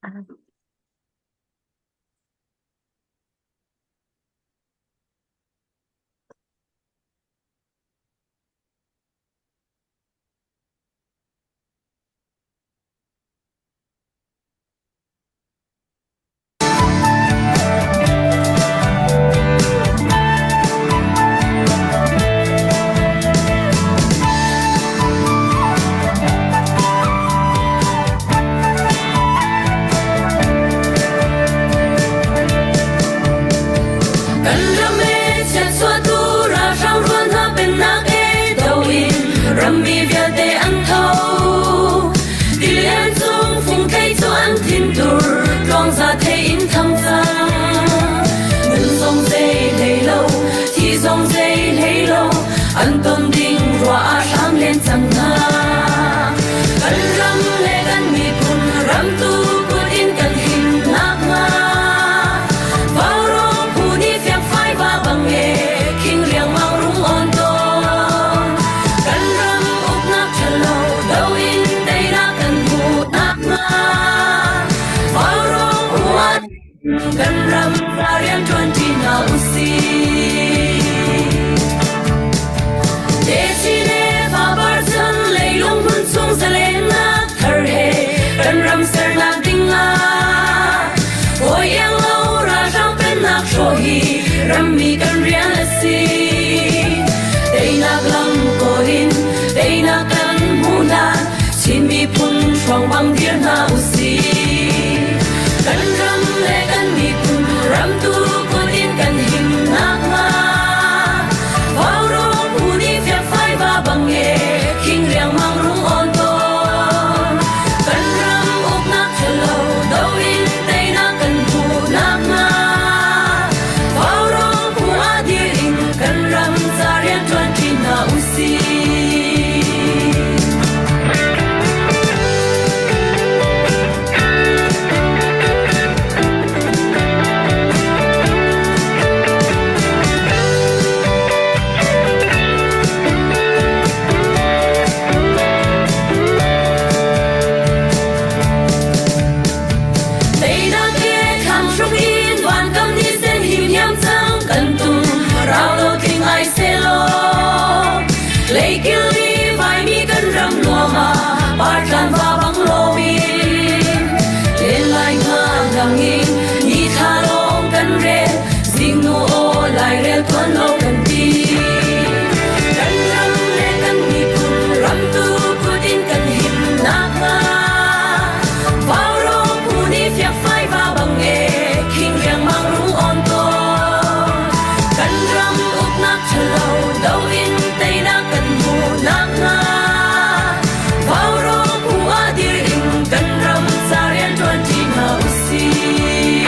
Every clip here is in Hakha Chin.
Kan ram e chiatchuahtu ralhrang rual hna pennak e do in rammi vialte an tho. Tilian cung fungthei cu an thintur tluangza thei in thang cang. Nun zong zei hlei lo, thi zong zei hlei lo, an ton ding ruah ah hram len cang hna. Kan ram le kan miphun ramtu kut in kan him nakhnga. Vaurawng phu nih fiangfai va bang e, khing riangmang rung on tawn. Kan ram uknak ṭhalo do in teinak kan hmuh nakhnga. Vaurawng huat kan ram rian ṭuanṭi hna usih. Techi le fapar chan leilung hmun chung zalennak thar he kan ram sernak ding ah hawi iang lo ralhrang pennak hrawh hi rammi kan rian a si. Teinak lam kawl in teinak kan hmu hlan Chin miphun hrawng bang dir hna usih. Kan ram le kan miphun ramtu kut in kan him nakhnga Vaurawng phu nih fiakfai va bang e khing riangmang rung on tawn. Kan ram uknak ṭhalo do in teinak kan hmuh nakhnga Vaurawng phu ah dir in kan ram ca rian ṭuanṭi hna usih. Teinak he thlang hruk in vankam ni sen him hiam cang kan tum rau lo tling ai selaw Leikil ni vaimi kan ram nuam ah partlan va bang loin len lai nga nang in ni thla lawng kan rel zingnu aw lairel tuan lo kan ti kan ram le kan miphun ram tu kut in kan him nakhnga Vaurawng phu nih fiakfai va bang e khing riangmang rung on tawn kan ram uknak ṭhalo do in teinak kan hmuh nakhnga Vaurawng phu ah dir in kan ram ca rian ṭuanṭi hna usih.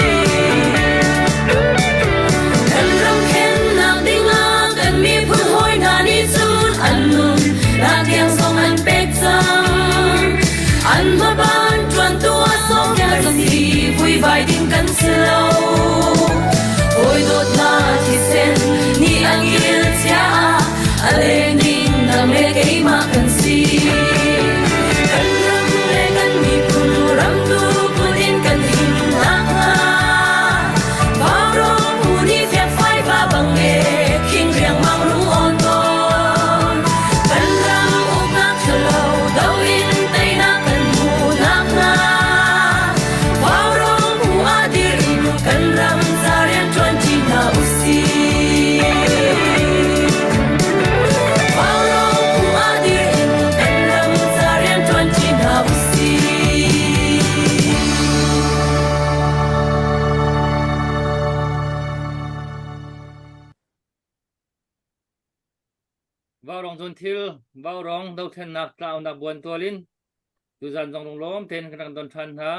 Kan ram khennak dingah kan miphun hawi hna nih cun an nun nak tiang zong an pek cang. An hmaban ṭuantu ah sawmkel si vuivai ding kan si lo. Hawi dawtnak thisen nih an kil chia a leng ding nang le keimah kan si. Kan ram le kan miphun ram tu kut in kan him nakhnga Vaurawng phu nih fiakfai va bang e khing riangmang rung on tawn. Kan ram uknak ṭhalo do in teinak kan hmuh nakhnga Vaurawng phu ah dir in kan ram ca rian ṭuanṭi hna usih. Vaurawng phu ah dir in kan ram ca rian ṭuanṭi hna usih. Vaurawng cun thil vaurawng dothlennak tlaunak buan tual in tuzan zong lunglawm tein kan rak don ṭhan hna.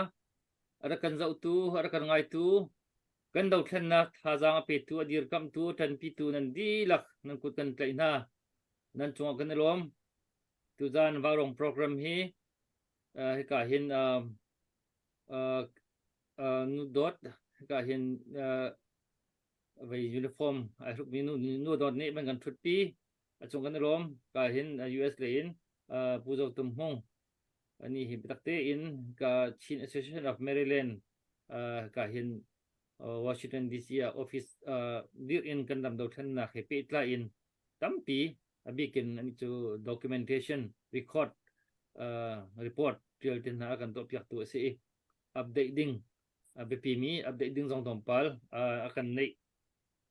A rak kan zohtu, a rak kan ngaitu, kan dothlennak thazaang a petu, a dirkamhtu, a ṭanpitu nan dihlak nan kut kan tlaih hna. Nan cungah kan i lawm. Tuzan vaurawng program hi uh, hika hin uh, uh, uh, nu dawt hika hin uh, vei uniform ai hrukmi nu nu dawt nih van kan ṭhutpi a cung kan i lawm ka hin US lei in Pu Zo Tum Hmung. Ani hi biatak tein ka Chin Association of Maryland ka hin Washington DC ah office dirh in kan ram dothlennak he pehtlai in tampi a bikin ani cu documentation record report tial tin hna kan tuah piak tu a si i update ding a biapi mi update ding zong tlawmpal a kan neih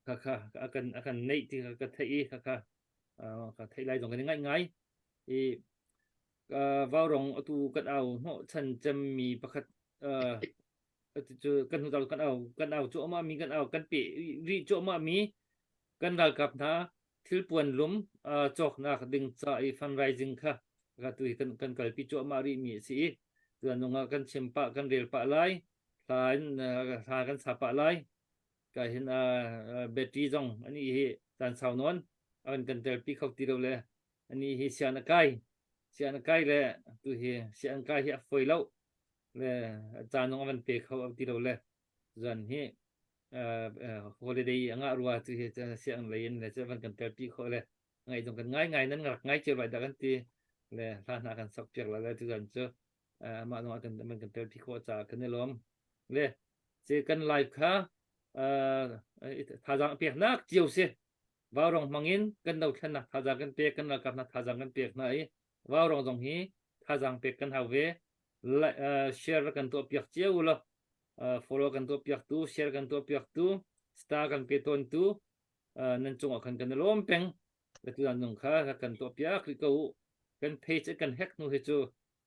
kha kha a kan a kan neih ti ka theih i kha kha ka theih lai zong kan i ngaih ngai i Vaurawng atu kan au hnawhchan cemmi pakhat cu kan hnu kan au kan au cuahmah mi kan au kan pe rih cuahmah mi kan ralkap hna thilpuan lum cawknak ding ca i fundraising kha ka tu hi kan kan kalpi cuahmah rih mi a si i tuan nung ah kan chim pah kan rel pah lai hla in hla kan sa pah lai ka hin battery zong ani hi caan sau nawn an kan telpi kho ti lo le ani hi sian a kai sian a kai le tu hi sian kai hi a foi lo le caan zong a van pe kho ti lo le zan hi holiday a ngah rua tu hi siang lei in le van kan telpi kho le ngai zong kan ngai ngai nan rak ngai cio lai dah kan ti le hla hna kan sak piak la le tu zan cu mah zong kan man kan telpi khawh caah kan i lawm le ce kan live kha thazaang peknak cio si Vaurawng hmangin kan dothlennak thazaang kan pek, kan ralkap hna thazaang kan pek hna i vaurawng zong hi thazaang pek kan hau ve. Share kan tuah piak cio u law follow kan tuah piak tu, share kan tuah piak tu, star kan pe tawn tu nan cungah khan kan i lawm peng. Tutan nung kha kan tuah piak rih ko u. Kan page kan hack hnu hi cu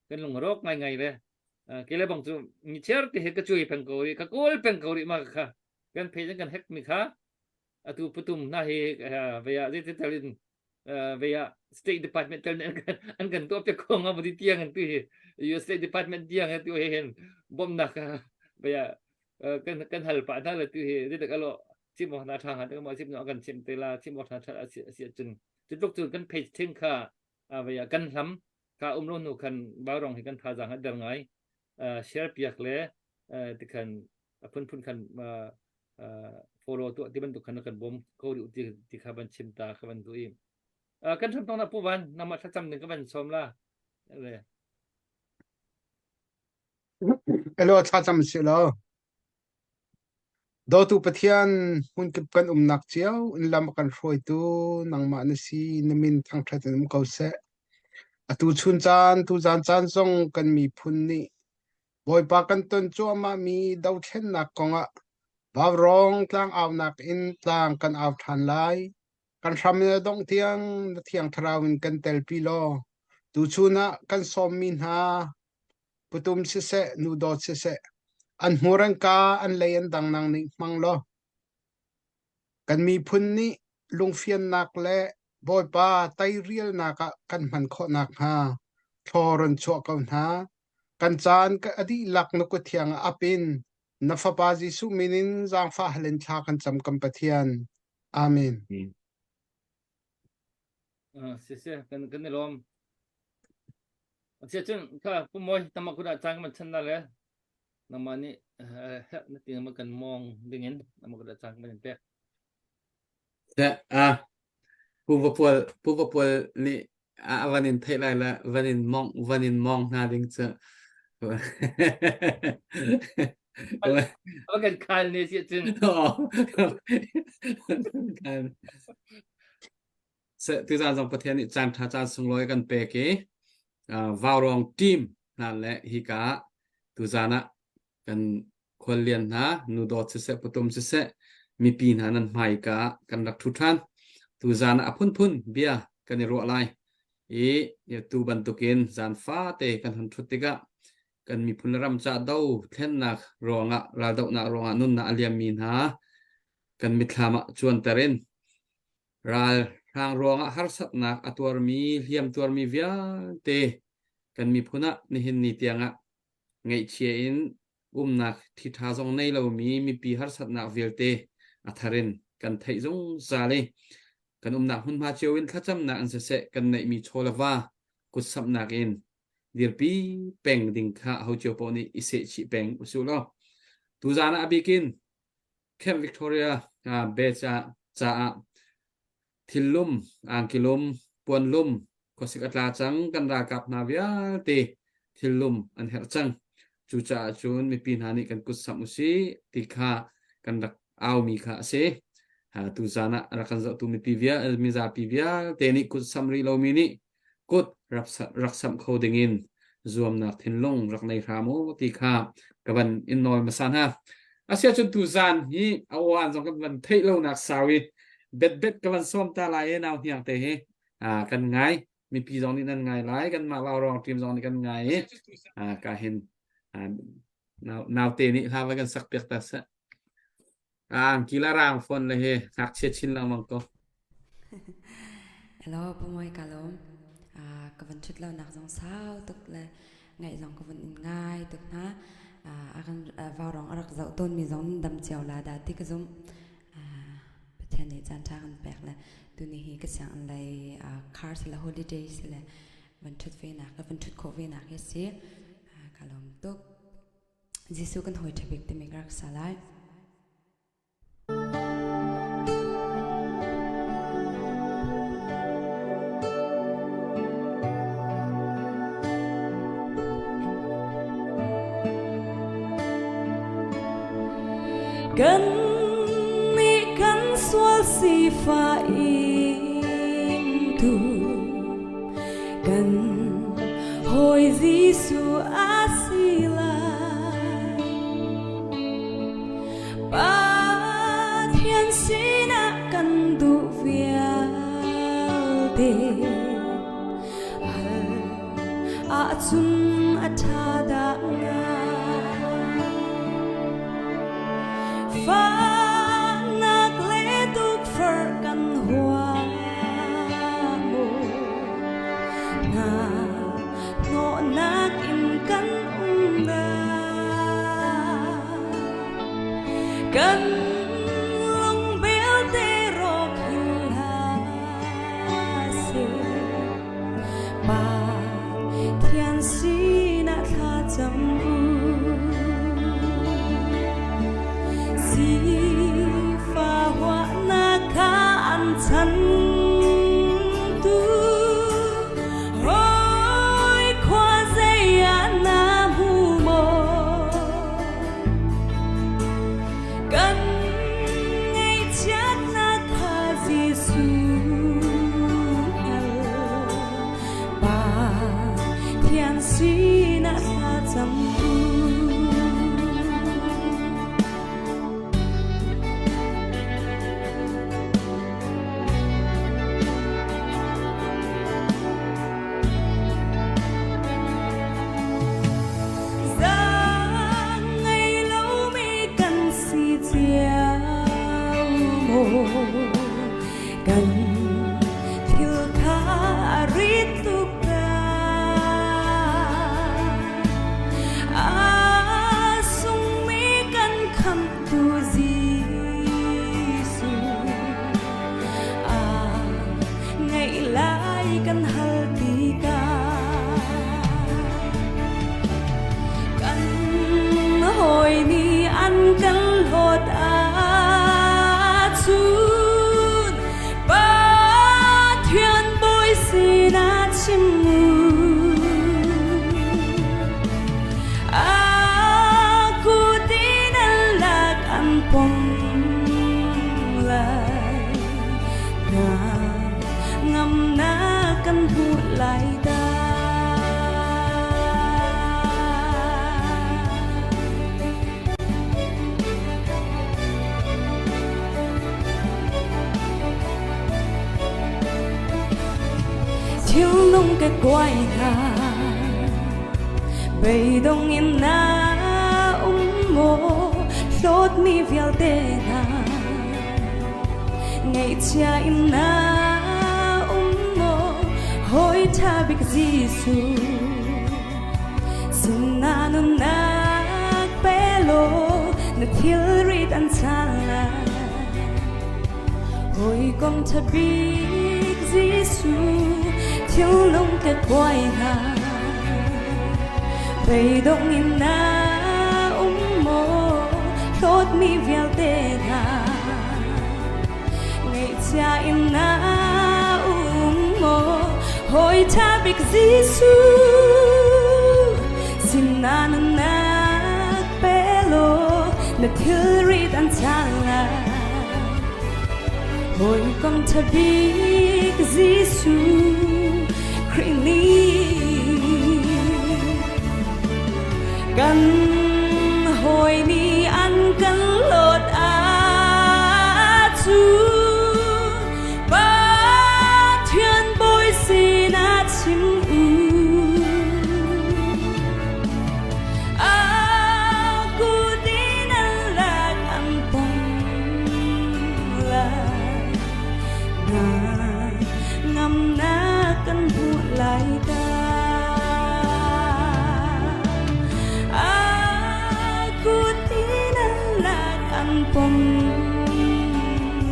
kan lungrawk ngaingai le ke le bang cu mi chiar te he ka cui peng ko rih ka kawl peng ko rih ma kha kan page kan hack mi kha atu putum hna hi vei ah zeitin tal in vei ah State Department tel nih an kan tuah piak ko nga ti tiang an tu hi US State Department tiang tu hi hin bawmhnak vei ah kan kan hal pah hna le tu hi zeitak alo chim awk hna tha hnga te mo chim no kan chim te la chim awk hna tha asi asi cun cu tluk cun kan page thing kha vei ah kan hlam ka um lo nu khan baurong hi kan thazaang a der ngai share piak le tikhan a phunphun khan follow tuah ti bantuk khan kan bawm ko rih ti ti kha van chim ta kha van duh i kan ṭham tong na pu van nama thlacam ding ka van sawm la le Hello thlacam si lo Dawtu Pathian hmunkip kan umnak cio in lam a kan hruaitu nangmah na si na min thangṭhat in um ko seh. Atu chun caan tu zan caan zong kan miphun nih Bawipa kan ton cuahmahmi dothlennak kongah vaurawng tlangaunak in tlang kan au ṭhan lai. Kan hram in a dongh tiang na Thiang Thlarau in kan telpi law tuchun ah kan sawmmi hna putum siseh, nu dawt siseh, an hmur an kaa, an lei an dang nang nih hmang law kan miphun nih lungfiannak le Bawipa teirialnak ah kan hman khawh nakhnga thlaw run chuah ko hna. Kan caan a dihlak na kut thiang ah ap in na Fapa Jesuh min in zaangfah hal in thla kan cam kan Pathian. Amen. Si si kan kan i lawm. Sia cun kha pu Mawi tama kuda caan kan chan na le nangmah nih herh na ti ma kan mong dingin nama kuda caan kan pek. Ah, Pu Vapual, Pu Vapual nih a van in theih lai le van in mong van in mong hna ding cu. A kan khal ne si cun. Tuzaan zong Pathian nih caan ṭha caan sunglawi kan pek i Vaurawng team hna le hika tuzaan ah kan khuallian hna nu dawt siseh putum siseh mipi hna nan hmaika ah kan rak ṭhu ṭhan. Tuzaan ah a phunphun bia kan i ruah lai i tu bantukin zaan fate kan hun ṭhut tikah kan miphun le ram ca do thlennak ruangah raldohnak ruangah nunnak a liammi hna kan mitthlam ah cuanter in Ralhrang ruangah harsatnak a tuarmi, hliam tuarmi vialte kan miphun ah nihin ni tiangah ngaihchia in umnak ṭhiṭha zong nei lomi mipi harsatnak vialte a thar in kan theih zungzal i kan umnak hmunhma cio in thlacamnak in siseh kan neihmi chaw le va kutsamhnak in dirpi peng ding kha ho cio paoh nih i sehchih peng usih law tuzaan ah a bikin Camp Victoria batch ah caah thillum, angkilum, puanlum, khuasik a tla cang kan ralkap hna vialte. Thillum an herh cang. Cucaah cun mipi hna nih kan kut samh usih ti kha kan rak aumi kha a si. Tuzan ah rak kan zohtu mipi vial mizapi vialte nih kut samh rih lomi nih kut rak samh kho dingin zuamnak thinlung rak nei hram u ti kha ka van in nawl hmasa hna. Asiahcun tuzan hi a awan zong kan van theih lonak sau i betbet ka van sawm ta lai i nau hniang te hi kan ngai. Mipi zong nih nan ngai lai, kanmah vaurawng team zong nih kan ngai i ka hin naute nih hla va kan sak piak ta seh. Angki la rang phone le hi ngakchia chin lengmang ko. Hello, pamuai ka lawm. Ka van ṭhut lo nak zong sau tuk le ngaih zong ka vun in ngai tuk hna. A kan vaurong a rak zoh tawn mi zong nan dam cio la dah ti ka zumh. Pathian nih caan ṭha kan pek le tuni hi ka sianginn lei car sile holiday sile van ṭhut ve nak le van ṭhut khawh ve nak hi si. Ka lawm tuk. Jesuh kan hawi ṭha bik timi ka rak sa lai. Kan nih kan sual sifah ingtu kan hawi Jesuh a si lai. Pathian sinah kan duh vialte hal ahcun a ṭha dah ngai. Fahnak le tukforh kan huam maw? Hna hnawhnak in kan um dah? Kan lung belte rawk hin hlah seh. Pathian sinah thlacam u. Sifah huahnak kha an chan tu. Hawi khua zei ah na hmu maw? Kan ngaihchiatnak kha Jesuh hngal. Pathian sinah thlacam u. Zaang ngei lomi kan si cio maw? Kan thil kha a rit tuk A sungmi kan khamhtu Jesuh a ngaih lai kan hal tikah kan hawi nih an kan hlawt ahcun Pathian bawi sinah chim u. A kut in an lak an pom lai. Hna ngamnak kan hmuh lai dah. Thilnung ka kuai hna beidong in na um maw hlawtmi vialte hna ngaihchia in na um maw hawi ṭha bik Jesuh sinah nunnak pe law na thilrit an chan lai Hawikom ṭha bik Jesuh thinlung ka kuai hna beidong in na um maw hlawtmi vialte hna ngaihchia in na um maw hawi ṭha bik Jesuh. Na nunnak pe law na thilrit an cang lai. Hawikom ṭha bik Jesuh Khrih nih kan hawi nih an kan hlawt ahcun Pathian bawi sinah chim u. A kut in an lak an pom lai. Na ngamnak kan hmuh lai ta. A kut in an lak an pom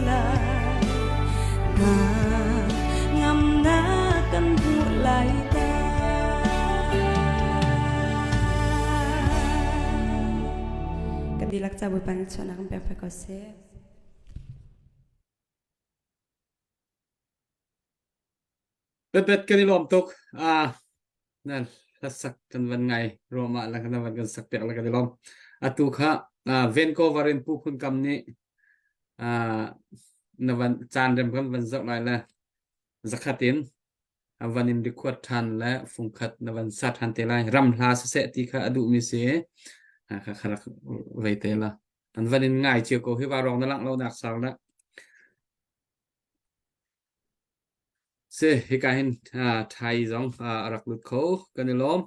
lai. Na ngamnak kan hmuh lai ta. Kan dihlak ca Bawipa nih chuahnak in pek pek ko seh. Bebet kan i lawm tuk. Ah, nan hlasak kan van ngai ruahmah la kan van kan sak piak la kan i lawm. Atu kha ah, Vancouver in Pu Phun Kam nih ah, na van caan rem kan van zoh lai le zakhat in a van in record ṭhan le fungkhat na van sa ṭhan te lai. Ram hla siseh ti kha a duhmi si. Kha kha rak vei te la. An van in ngai cio ko hi va rong na langh lo nak sang na. Si hika hin thai zong a rak lut kho kan i lawm.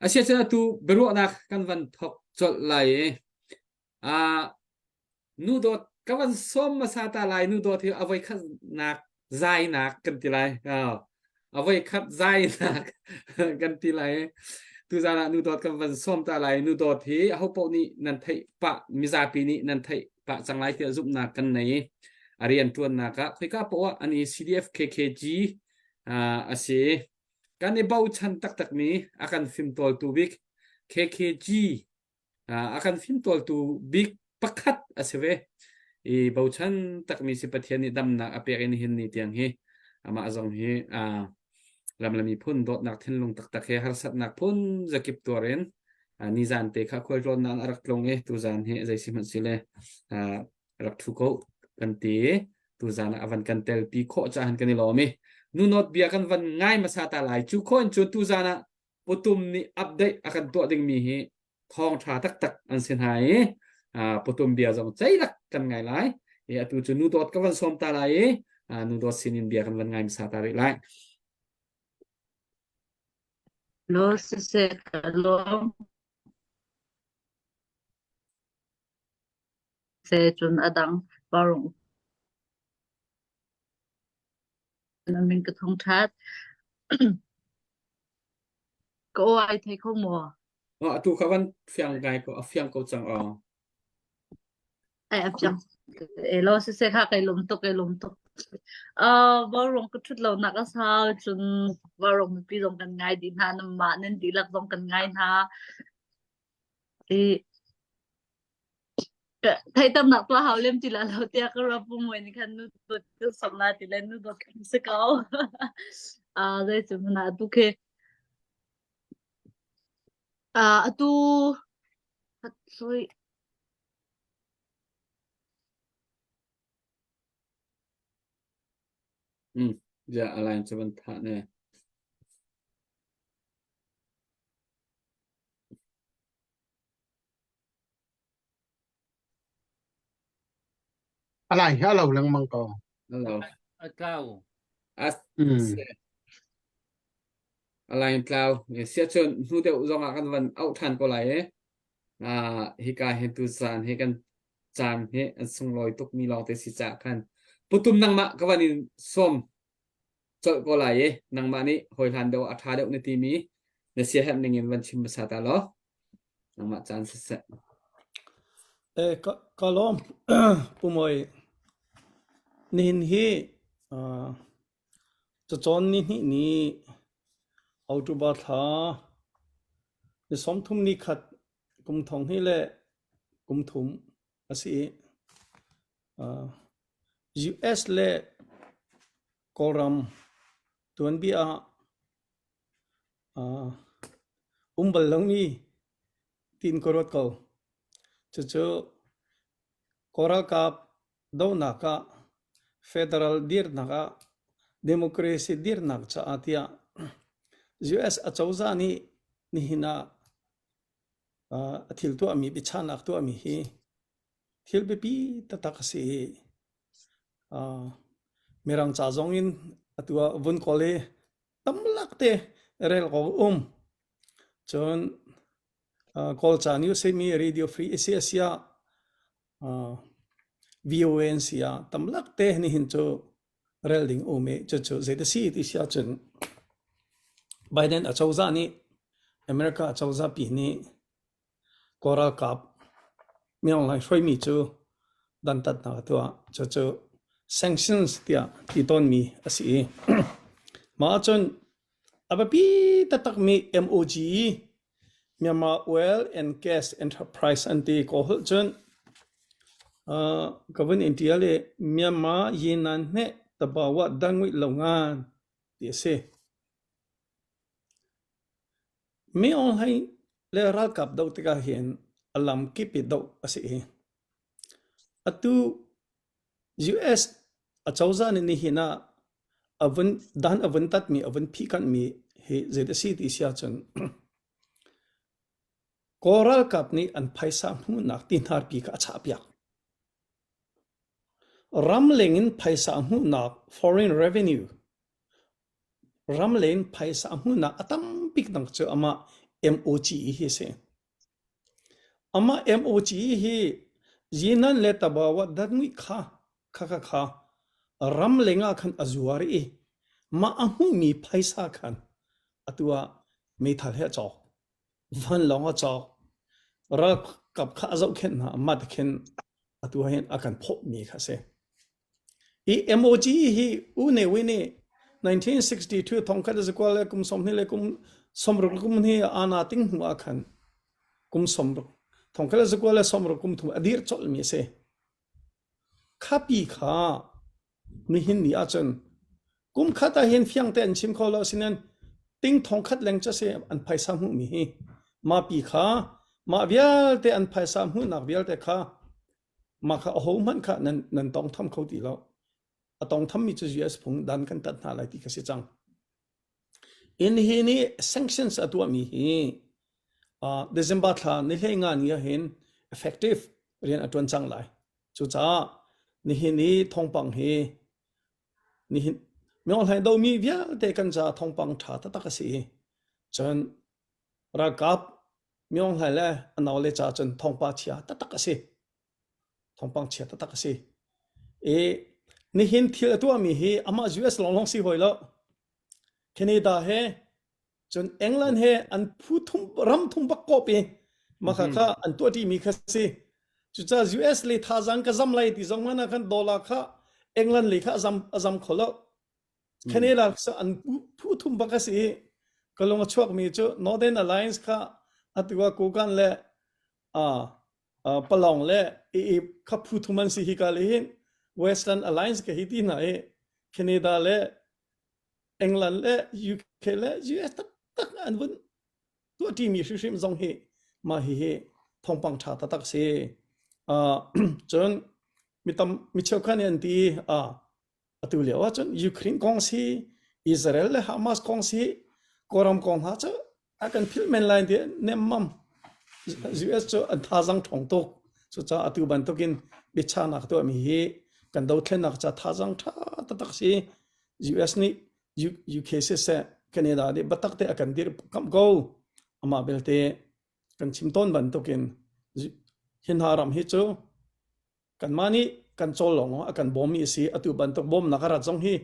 Asia cun atu biaruahnak kan van thok colh lai i Nu dawt ka van sawm hmasa ta lai nu dawt hi a voikhatnak zainak kan ti lai. A voikhat zainak kan ti lai. Tuzan ah nu dawt kan van sawm ta lai. Nu dawt hi aho paoh nih nan theih pah mizapi nih nan theih pah cang lai tiah zumhnak kan nei. A rian ṭuannak ah khoika paoh ah ani CDF KKG a si. Kan i bochan taktakmi a kan fimtawltu bik KKG A kan fimtawltu bik pakhat a si ve. I bochan takmi si Pathian nih damnak a pek in nihin ni tiang hi amah zong hi ram le miphun dawtnak thinlung taktak he harsatnak phun zakip tuar in nizan te kha khualtlawnnak a rak tlung i tuzan hi zei si hmanh sile rak thu ko kan ti tuzan ah a van kan telpi khawh cahan kan i lawm i nunawt bia kan van ngai hmasa ta lai cu khawh in cun tuzan ah Putum nih update a kan tuah dingmi hi thawngṭha taktak an si hna i putum bia zong ceilak kan ngai lai. I atu cu nu dawt ka van sawm ta lai i nu dawt sinin bia kan van ngai hmasa ta rih lai. Lo siseh ka lawm. Se cun a dang parung Na min ka thangṭhat. Ka aw ai thei kho maw? Oh, atu kha van fiang ngai ko, a fiang ko cang aw. Ai a fiang. E lo siseh kha kai lawm tuk, kai lawm tuk. Uh, vauruang ka ṭhut lo nak a sau cun vauruang mipi zong kan ngai dih hna, nanmah nan dihlak zong kan ngai hna. I Theihternak tuah hau lem ti la lo tiah ka ruah pu Muai nih khan nu dawt ka som la ti le nu dawt kan si ko. Ah zei cu hmanh ah atu khi ah atu sorry Mm, ja alain cu van thah ne. A lai hi a lo lengmang ko. A lo. A tlau. A Mm. a lain tlau. Sia cun hnu deuh zong ah kan van auh ṭhan ko lai i. Ah hika hin tu caan hi kan caan hi an sunglawi tuk mi lawng te si caah khan putum nangmah ka van in sawm colh ko lai i nangmah nih hawihlan deuh a ṭha deuh na timi na siaherh ning in van chim hmasa ta law nangmah caan siseh. Eh, ka, ka lawm Pu Mawi. Nihin hi uh, cacawn ni hnih ni October thla ni 30 ni khat kum thong hi le kum thum a si i uh, US le Kawlram tuanbia ah uh, um bal lomi tiin ka ruat ko. Cucu Kawl ralkap dohnak ah federal dirnak ah democracy dirnak caah tiah US acozah nih nihin ah a thil tuahmi biachahnak tuahmi hi thil biapi taktak a si i Mirang ca zong in atu ah vun kawl i tamlak te rel awk a um. Cun Kawlca nih simi Radio Free Asia siah VOA an si ah tamlak te nihin cu rel ding um i cucu zei ti si ti si ahcun Biden acozah nih America acozah pi nih Kawl ralkap Min Aung Hlaing hruaimi cu dantatnak a tuah. Cucu sanctions tiah ti tawnmi a si i mah ahcun a biapi taktakmi MOGE Myanmar Oil and Gas Enterprise an ti. Kawl holh cun ka vun in ṭial i Myanmar Yinan Hmeh Tabawa Danguih Longan ti a si. Mi Aung Hlaing le ralkap doh tikah hin a lamkip i doh a si i atu US acozah nih nihin ah a vun dan a vun tatmi a vun phihkanhmi hi zei a si ti si ahcun Kawl ralkap nih an phaisa hmuhnak ti hnarpi kha a chahpiak. Ramleng in phaisa hmuhnak foreign revenue Ramleng phaisa hmuhnak a tambik dang cu amah MOGE hi a si. Amah MOGE hi Yinan le Tabawa datngui kha kha kha kha ramleng ah khan a zuar i mah a hmuhmi phaisa khan atu ah meithal he a cawk. Vanlawng a cawk. Ralkap kha a zohkhenh hna. Mah ti khin atu ah hin a kan phawhmi kha a si. Hi MOGE hi U Ne Win nih 1962 thongkhat le zakual le kum 20 le kum 60 kum hi ana ting hnu ah khan kum 60 thongkhat le zakual le 60 kum thum a dir colh mi a si. Khapi kha nihin ni ahcun kum khat ah hin fiang te an chim kho lo sinen ting thongkhat leng cu si an phaisa hmuh mi hi ma pi kha mah vialte an phaisa hmuhnak vialte kha Mah kha ahohmanh kha nan, nan tawngtham kho ti lo. A tawngthammi cu US phung dan kan tat hna lai ti kha si cang. In hi nih sanctions a tuahmi hi uh, December thla ni hlei nga ni ahhin effective rian a tuan cang lai. Cucaah nihin i thawngpang hi nihin Myo Hlaing domi vialte kan ca thawngpang ṭha taktak a si i cun ralkap Myo Hlaing le a naule ca cun thawngpa chia taktak a si. Thawngpang chia taktak a si. I nihin thil a tuahmi hi amah US lawnglawng si hawi lo. Canada he cun England he an phu thum ram thum bak kawp i maka kha an tuah mi kha si. Cucaah US le thazaang ka zam lai ti zong hmanh ah khan dollar kha England le kha a zam a zam kho lo. Canada an phu thum bak a si i ka lung a chuakmi cu Northern Alliance kha atu ah Kogan le Palong le i kha phu thum an si hi ka le hin Western Alliance ka hi ti hna i Canada le England le UK le US taktak an vun tuahṭimi hrimhrim zong hi mah hihi thawngpang ṭha taktak a si. Cun mi tam mi cheukhat nih an ti Atu lio ahcun Ukraine kong si, Israel le Hamas kong si, Kawlram kong hna cu a kan philh men lai ti nemmam. US cu an thazaang ṭhawng tuk. Cucaah atu bantukin biachahnak tuahmi hi kan dothlennak ca thazaang ṭha taktak si. US nih UK siseh Canada nih biatak te a kan dirkamh ko. Amah belte kan chim tawn bantukin hi hna ram hi cu Kanmah nih kan cawl lawng a kan bawmmi a si. Atu bantuk bawmnak a rat zong hi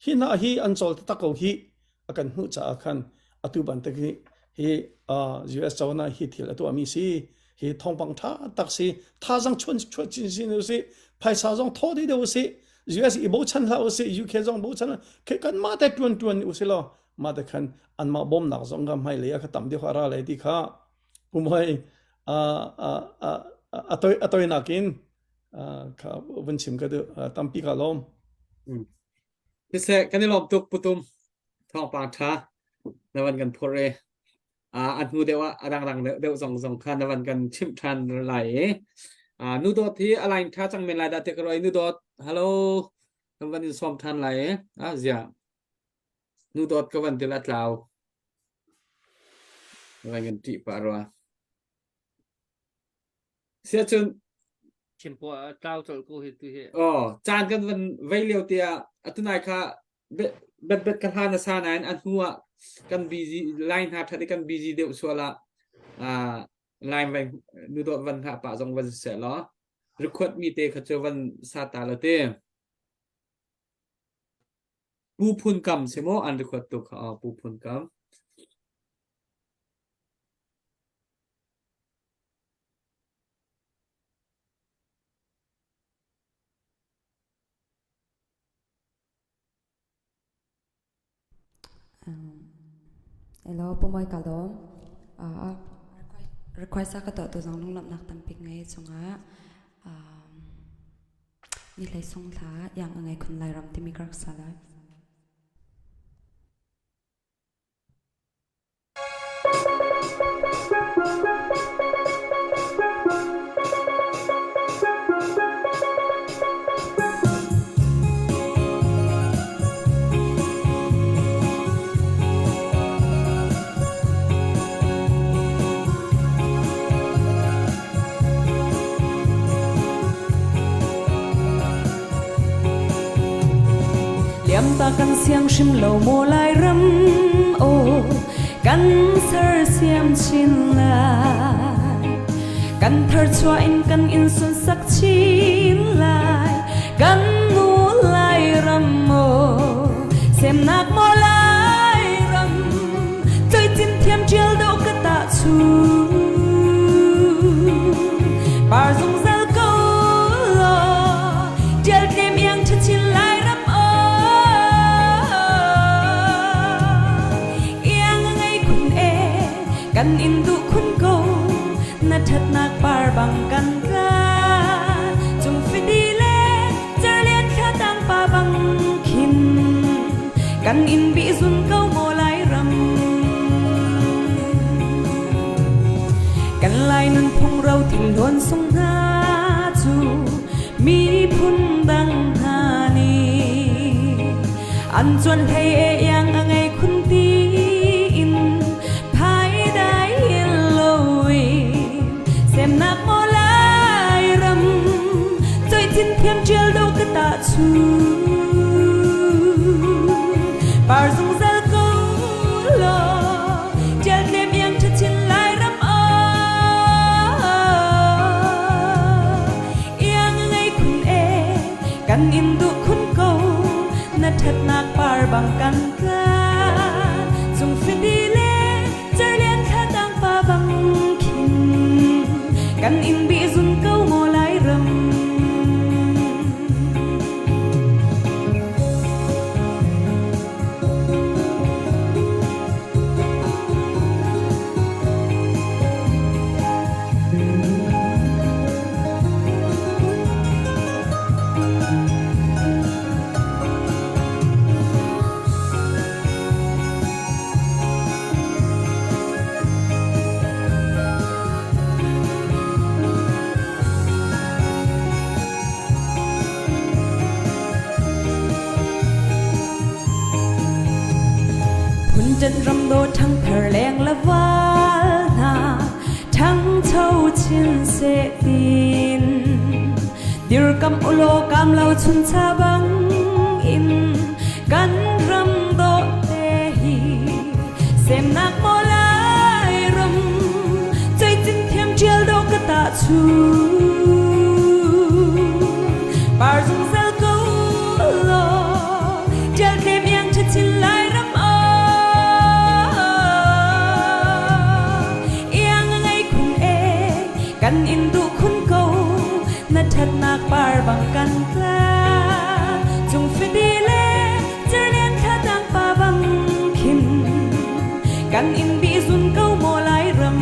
hi hna hi an cawl taktak ko hi a kan hmuh caah khan atu bantuk hi hi US cozah hi thil a tuahmi si. Hi thawngpang ṭha tak si. Thazang chuan chuan chin sin u si. Phaisa zong thaw dih deuh u si. US i bochan hlah u si. UK zong bochan khi kanmah te ṭuan ṭuan u si law mah te khan anmah bawmnak zong kha hmailei ah kha tam deuh a ra lai ti kha Pumhoi a toi a toinak in kha vun chim ka duh tampi ka lawm. Siseh kan i lawm tuk putum thawngpang ṭha na van kan phurh i. A hnu deuh ah a dangdang deuh deuh zong zong kha na van kan chimh ṭhan lai i. Nu dawt hi a line ṭha cang men lai dah tiah ka ruah i nu dawt hello kan van in sawm ṭhan lai i. Ah ziah nu dawt ka van til a tlau. Van kan ṭih pah rua. Siahcun Chim po tlau colh ko hi tu hi. Oh, caan kan van vei lio tiah atunai kha bet bet ka hlan a sa nain a hnu ah kan busy line hna that i kan busy deuh sual ah ah line vai nu dawt van hngah pah zong van seh law record mi te kha cu van sa ta lo te Pu Phun Kam si maw an record tu kha Pu Phun Kam Hello, Pumawi ka lawm. Uh, request a ka tuah tu zong lunglawmhnak tampi ngei chungah um, ni hlei sung thla yang a ngei khun Lairam timi ka rak sa lai. Liamta kan siang hrim lo maw Lairam aw kan sersiam chin lai kan tharchuah in kan in sunsak chin lai kan nu Lairam maw semnak maw Lairam Cuicin thiam ṭial dawh ka tah chung Par zungzal ko law ṭial tlem iang ṭhachin Lairam aw Iang a ngei khun e kan in duh khun ko na ṭhatnak par bang kan tla cung fidi le Cerlian thla tang pa bang khin kan in bih zun ko maw Lairam. Kan Lai nunphung ro thil hlawn sung hna cu miphun dang hna nih an cuan hlei e iang a ngei khun tiin phaidai loin semnak maw Lairam Coih thiam ṭial do ka tah chung Par zungzal ko law ṭial tlem iang ṭhachin Lairam aw Iang a ngei khun e kan in duh khun ko na ṭhatnak par bang kan tla cung fidi le Cerlian thla tang pa bang khin kan in bih zun ko maw Lairam. Phunṭanh ramdaw ṭhangthar leng le val hna ṭhangcho chin seh tin dirkamh ulaw kaam lo chuncha bang in kan ram dawh te hi semnak maw Lairam cuicin thiam ṭial dawh ka tah chung par zungzal ko law ṭial tlem iang ṭhachin Lairam aw iang a ngei khun e kan in duh khun ko na ṭhatnak par bang kan tla cung fidi le cerlian thla tang pa bang khin kan in bih zun ko maw Lairam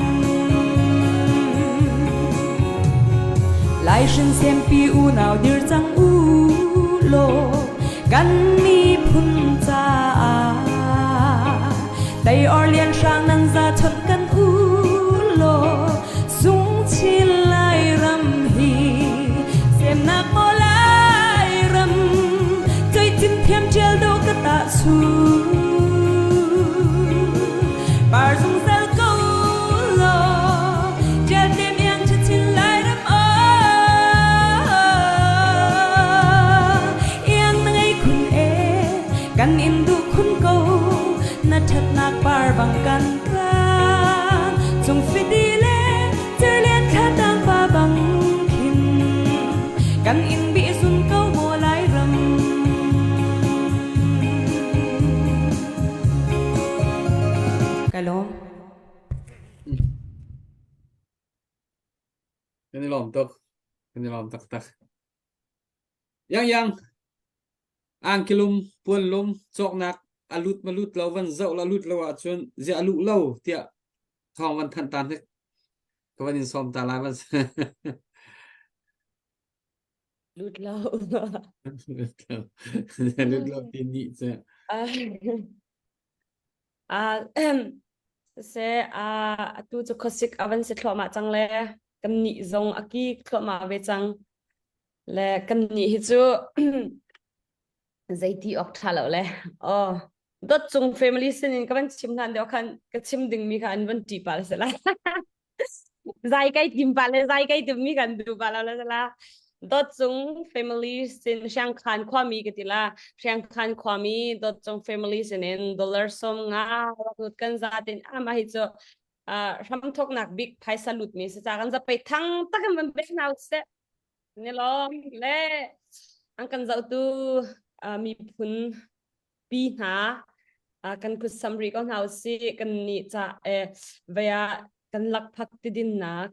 Lai hrin sempi unau dir cang u law kan miphun caah. Tei or lian hrang nan za chawnh kan u law sung chin lai ram hi semnak maw lai ram choi cim thiam ṭial do ka ta chu par zungzal ko law ṭial te miang chin lai ram Iang na ngei khun e kan in duh khun ko na ṭhatnak par bang kan tlang cung fidi le cerlian thlatang pa bang khin kan in bih zun ko maw Lairam Kai lawm. Kan i lawm tuk. Kan i lawm taktak. Yang yang, angkilum, puanlum, cawknak a lut ma lut lo van zoh la lut lo ahcun ziah a luh lo tiah thawng van thanh ta hnik. Ka van in sawm ta lai van. Lut lo. Lut lo. Lut lo ti nih cu. Ah, siseh, ah, atu cu khuasik a van si thluahmah cang le kan nih zong a kik thluahmah ve cang. Le kan nih hi cu zeiti awk ṭha lo le. Oh, dot cung family sin in ka van chim hlan deuh khan ka chim dingmi kha an van ṭih pah le si lai. Zai kai tim pa le zai kai tim mi kan du pa lo la la dot cung family sin Hriangkhan khuami ka ti la Hriangkhan khuami dot cung family sin in dollar som nga lut kan za tin ama hi chu hramthoknak bik phaisa lut mi se cha kan za pe thang takin van pe nau se ni lom le an kan zohtu miphun pi hna kan kut sam rih ko hna usih kan nih ca eh vei ah kan lakphak tidinnak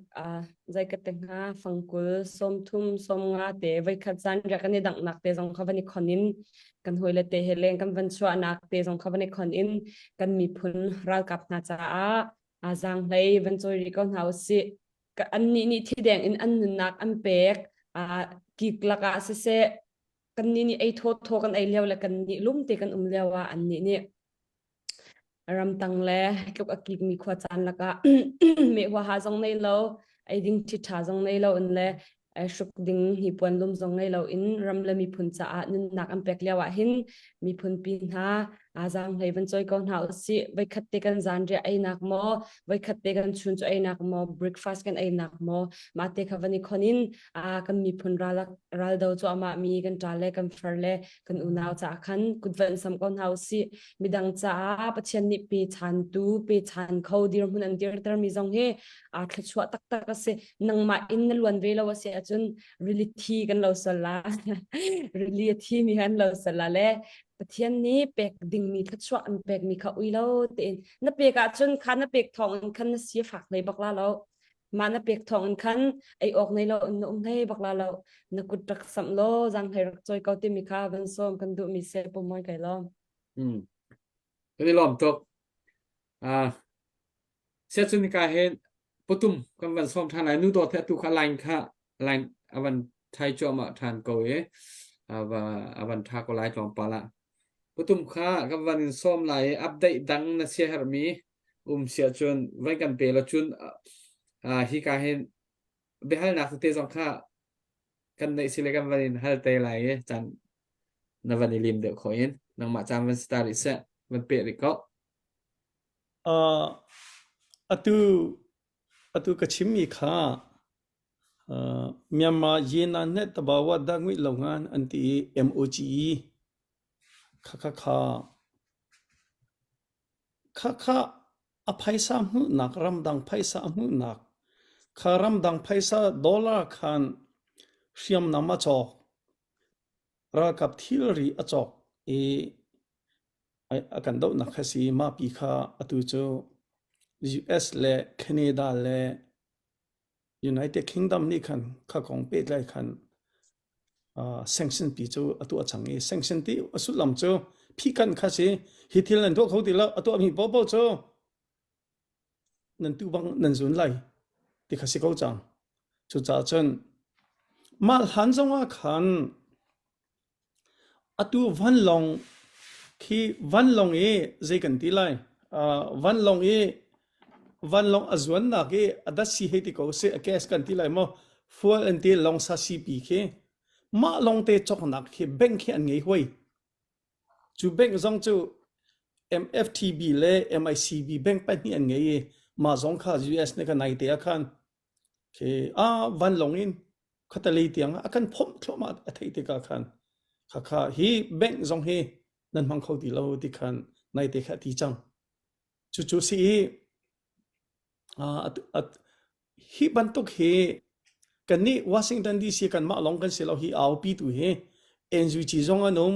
zei ka te hnga fangkul 30 sawmnga te voikhat zan riak kan i danghnak te zong kha van i khon in kan hawile te he leng kan van chuahnak te zong kha van i khon in kan miphun ralkap hna caah zaanghlei van cawi rih ko hna usih annih nih thideng in an nunnak an pek kik lakah siseh kannih nih ei thawthaw kan ei lio le kannih lum te kan um lio ah annih nih ramtang le tluk a kikmi khua caan lakah meh huaha zong nei lo ei ding ṭhiṭha zong nei lo in le hruk ding hnipuan lum zong ngei lo in ram le miphun caah nunnak an pek lio ah hin miphun pi hna zaang hlei van cawi ko hna usih voikhat te kan zan riah einak maw voikhat te kan chun cu einak maw breakfast kan einak maw mah te kha van i khon in kan miphun ral raldo cu amah mi kan ṭa le kan far le kan unau caah khan kut van sam ko hna usih midang caah Pathian nih pe chantu pe chan kho dirhmun an dirter mi zong hi aa thluachuah taktak a si nangmah in na luan ve lo a si ahcun rili thi kan lo sal la rili a thi mi kan lo sal la le Pathian nih pek dingmi thluachuah an pekmi kha ui lo tein na pek ahcun kha na pek thawng in khan na si a fak hlei bak la lo mah na pek thawng in khan ei awk nei lo in na um hlei bak la lo na kut rak samh law zang hlei rak cawi ko timi kha van sawm kan duhmi se pumoi kai lo Hmm. Kan i lawm tuk. Ah, siacun ka hin putum kan van sawm ṭhan lai. Nu dawt he atu kha line kha line a van thai cuahmah ṭhan ko i a a van ṭha ko lai tlawmpal ah. Putum kha kan van in sawm lai i update dang na sia herhmi um si ahcun van kan pe law cun ah hi ka hin biahalnak tete zong kha kan neih si le kan van in hal te lai i caan na van i lim deuh khawh in nangmah caan van si ta rih seh van peh rih ko. Uh, atu atu ka chimmi kha uh, Myanmar Yenan ne Tabawa Dangui Longan an ti i MOGE kha kha kha kha kha a phaisa hmuhnak ramdang phaisa a hmuhnak kha ramdang phaisa dollar khan hriamnam a cawk ralkap thilri a cawk i a kan dohnak kha si mah pi kha atu cu US le Canada le United Kingdom nih khan kha kong pehtlai khan uh, sanction pi cu a tuah cang i sanction ti a sullam cu phihkanh kha si hi thil nan tuah kho ti lo a tuahmi paohpaoh cu nan tu bang nan zun lai ti kha si ko cang cucaah cun mah hlan zongah khan atu vanlawng khi vanlawng i zei kan ti lai? Vanlawng i vanlawng a zuannak i a datsi hei ti ko seh, a gas kan ti lai maw, fuel an ti lawngsa sipi khi mah lawngte cawknak khi bank khi an ngei hoi. Cu bank zong cu MFTB le MICB bank pahnih an ngei i mah zong kha US nih ka naite ah khan khi ah vanlawng in khuatelei tiang a kan phomh thluahmah a theih tikah khan khakha hi bank zong hi nan hmang kho ti lo ti khan naite kha a ti cang. Cucu si i hi bantuk hi kannih Washington DC kanmah lawng kan si lo hi aupi tu hi NUG zong an um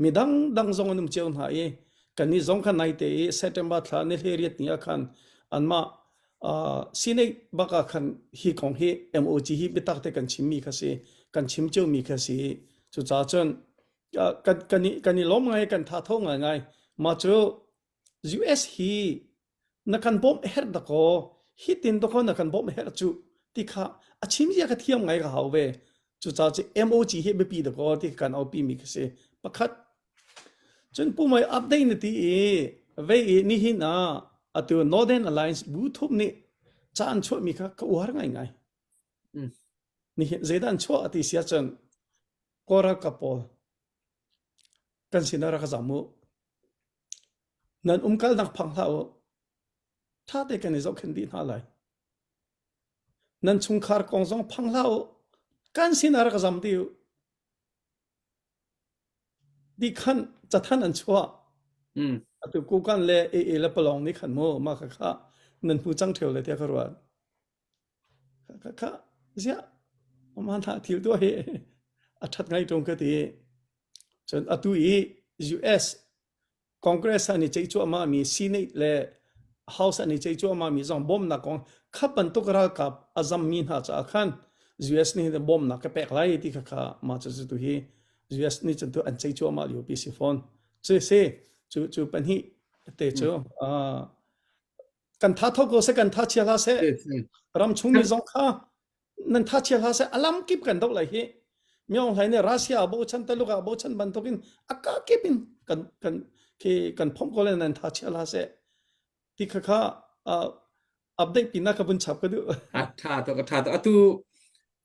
mi dangdang zong an um cio hna i kannih zong khan naite i September thla ni 18 ni ah khan anmah Senate bak ah khan hi kong hi MOG hi biatak te kan chimmi kha si kan chim ciomi kha si cucaah cun kan kan i kan i lawm ngai kan tha tho ngai ngai mah cu US hi na kan bawmh herh dakaw hi tin dakaw na kan bawmh herh cu ti kha a chim zia ka thiam ngai ka hau ve cucaah cu MOG hi biapi dakaw ti kan aupi mi kha si pakhat cun pumai update na ti i vei i nihin ah atu Northern Alliance bu thup nih ca an chuah mi kha ka uar ngai ngai nihin zeidah an chuah ti sia cun Kawl ralkap pawl kan sinah rak zam u. Nan umkalnak phang hlah u. Ṭha te kan i zohkhenh dih hna lai. Nan chungkhar kong zong phang hlah u. Kan sinah rak zam dih u. Ti khan cathan an chuah. Mm. Atu kukan le AA le palong nih khan mu mah kha kha nan hmu cang ṭheo le tiah ka ruat. Kha ziah man hlah thil tuah hi a ṭhat ngai ṭung ka ti. Cun atu i US Congress an i ceih cuahmah mi Senate le House an i ceih cuahmah mi zong bawmhnak kong kha bantuk ralkap a zammi hna caah khan US nih bawmhnak ka pek lai ti kha kha mah cu tu hi US nih cun tu an ceih cuahmah lio pi si fawn. Cu si cu cu pahnih te cu uh, kan tha tho ko seh kan tha chia hlah seh ram chung mi zong kha nan tha chia hlah seh alam kip kan doh lai hi Myong Hlai nih Russia a bochan Taluk a bochan bantukin a ka kip in kan kan khi kan phomh ko le nan tha chia hlah seh ti kha kha update pina ka vun chap ka duh a tha to ka tha to atu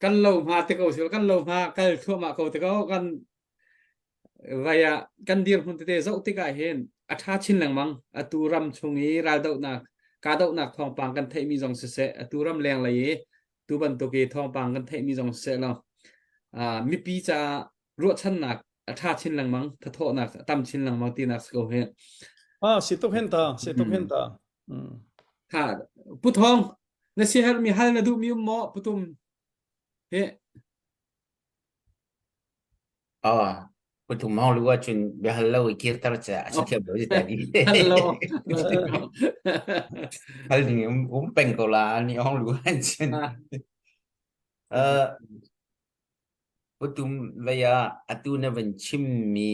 kan lo hma te ko sil kan lo hma kal thluahmah ko te ko kan Vai ah kan dirhmun tete zoh tikah hin a ṭha chin lengmang. Atu ram chung i raldohnak, kahdohnak thawngpang kan theihmi zong siseh, atu ram lenglei i tu bantuk i thawngpang kan theihmi zong siseh law, uh, mipi caah ruahchannak a ṭha chin lengmang, thathawhnak a tam chin lengmang tinak si ko hi. Ah, si tuk hen ta, si tuk hen ta. Mm. Ha, Pu Thawng, na siaherhmi hal na duhmi um maw, Pu Tum? Hi. Aw, pathum hong lu ahcun biahal lo i kirter cu a si thiam lo si ta di. Hal lo. Hal ding um, um peng ko la ni hong lu ahcun. Uh, pathum vei ah atu na van chimmi